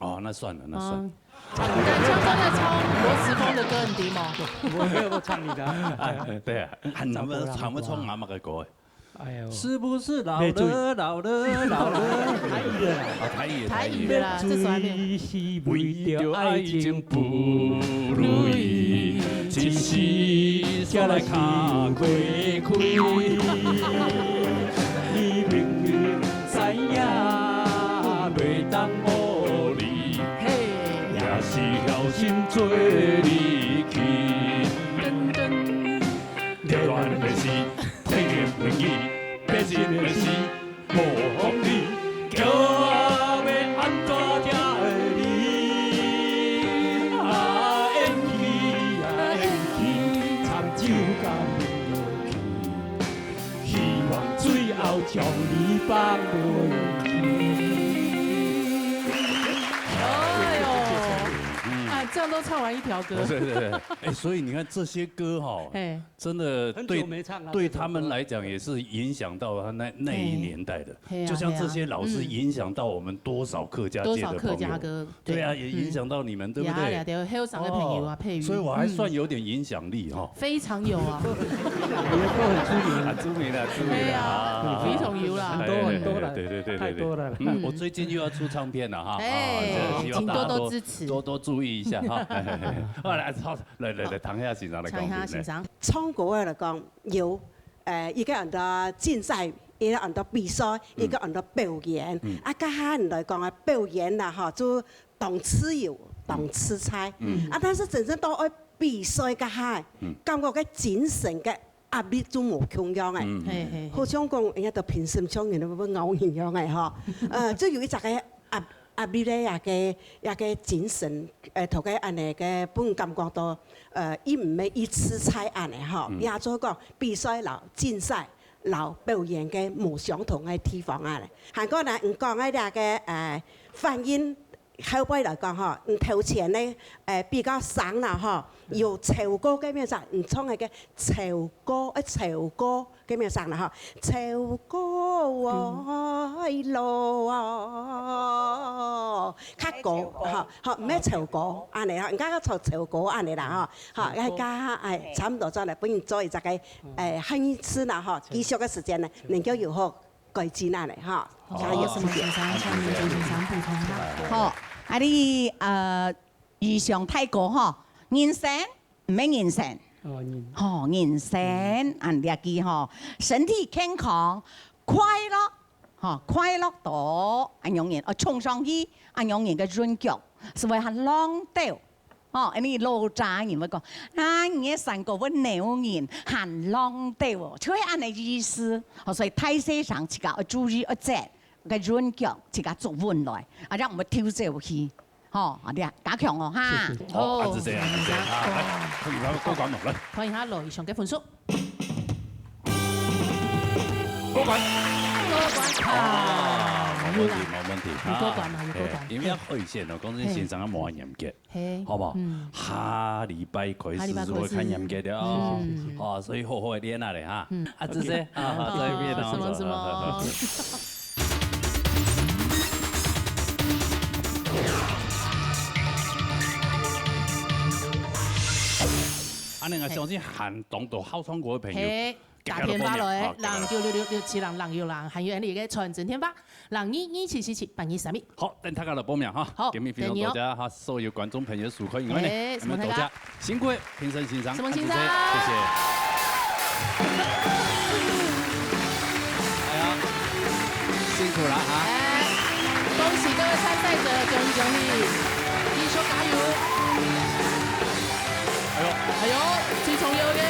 哦，那算了，那算了。嗯，这样都在唱罗时丰的歌，你知吗？我没有唱你的。哎，对啊，很难不唱，很会唱阿妈的歌。哎呦，是不是老了，老了，老了？台语的啦。啊，台语的，台语的啦，这是还没有。醉是为着爱情不如意，一时才来敲开开。你明明知影袂当无理，嘿。也是小心做你去。噔噔。热戀的是，天然名义，白日的是，无风雨，叫我要安怎才会离？啊，延期啊，延期，长久甲落去。 希望最后将你放落去。哎呦，嗯。哎，这样都唱完一条歌。对，对，对。哎，所以你看这些歌哈，嘿。真的对，很久没唱了，对他们来讲也是影响到他那，那一年代的。嘿啊，就像这些老师影响到我们多少客家界的朋友。嘿啊，嗯。多少客家歌，对啊，对。也影响到你们，嗯。对不对？呀，呀，对，还有三个朋友啊，哦，佩瑜。所以我还算有点影响力哈。嗯。 非常有啊。你们都很出名。啊，出名了，出名了。对啊，啊，非常有啦。很多很多了，哎，对，对，对，对，对。太多了啦。嗯，我最近又要出唱片了哈。哎，啊，这个希望大家多，请多多支持。多多注意一下哈。好，来，好，来，来，来，唐夏先生来讲。唐夏先生。唱歌个来讲，有，呃，一个人的竞赛，一个人的比赛，嗯。一个人的表演。嗯。啊，甲下人来讲啊，表演啦，吼，就 当自由，当自在。嗯。啊，但是真正到愛比赛个下，嗯。感覺个精神个壓力就無共樣个。嗯。嘿，嘿，嘿。好像講，人家都評審像人都要咬人樣个吼。呃，就有一隻个壓，壓力个那个，那个精神，呃，頭个恁呢个，分感覺到，呃，佢毋係一次賽恁呢吼，嗯。也做講比賽摎競賽摎表演个無相同个地方啊咧。還過呢，你講个那个，呃，反應 後背來講吼，嗯，頭前呢，誒，比較生啦吼，有唱歌个名聲，嗯，唱个个唱歌，誒，唱歌个名聲啦吼，唱歌愛老哦，較高，吼，吼，毋係唱歌，恁呢吼，人家个唱唱歌恁呢啦吼，吼，嗯，愛加，誒，差毋多轉來，分你做一隻个，誒，漢語詞啦吼，繼續个時間呢，能夠有好 改進啊咧，吼。好，加油。有什麼先生，蔡明珠先生補充哈。好，啊你，呃，以上大哥吼，人生，毋係人生。哦，人。吼，人生，恁這句吼，身體健康，快樂，吼，快樂多，恁樣人，哦，衝上去，恁樣人个運腳，所以還浪掉。 哦，因為老早人會講，啊，你个山歌會扭人，還浪掉哦，就係恁呢意思。哦，所以大細聲自家愛注意，愛節，个韻腳自家捉穩來，啊，這樣毋會丟走去。吼，啊，你啊，加強哦，哈。謝謝。哦，啊，就這樣，就這樣啊，來，歡迎過關嘛，來。歡迎下羅以上个分數。過關。過關。啊，無問題，無問題。有過關嘛，有過關。哎，因為愛開始哦，講真，先生啊，無恁嚴格。 嘿，好不好？嗯。下禮拜開始就會較嚴格了哦。下禮拜開始。嗯。哦，所以好好地練啊咧哈。嗯。啊，這些，OK。啊，再見哦。什麼什麼？啊，恁樣啊，相信還當多好唱歌个朋友。嘿。打電話來，零九六六六七零零六零，還有𠊎等个傳真電話，零二二七四七八二三一。好，等大家來報名哈。好，今日非常多謝哈，所有觀眾朋友收看，因為呢，哎，承蒙大家。 辛苦了，評審先生，承蒙先生。謝謝。哎呀，辛苦了哈。哎，恭喜各位參賽者，恭喜恭喜，繼續加油！哎呦，哎呦，最重要个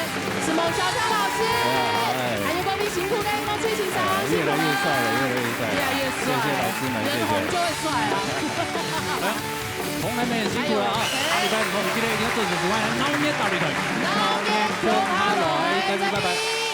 是孟小姐老師，哎，還有各位辛苦个孟翠先生，哎，越來越帥了，辛苦啦，越來越帥了。越來越帥，謝謝老師們，謝謝。人紅就會帥啊。哎呀，同學們辛苦了啊！加油！下禮拜五同你記得一定要準時收看《鬧熱大擂台》。鬧熱共下來，再見，拜拜。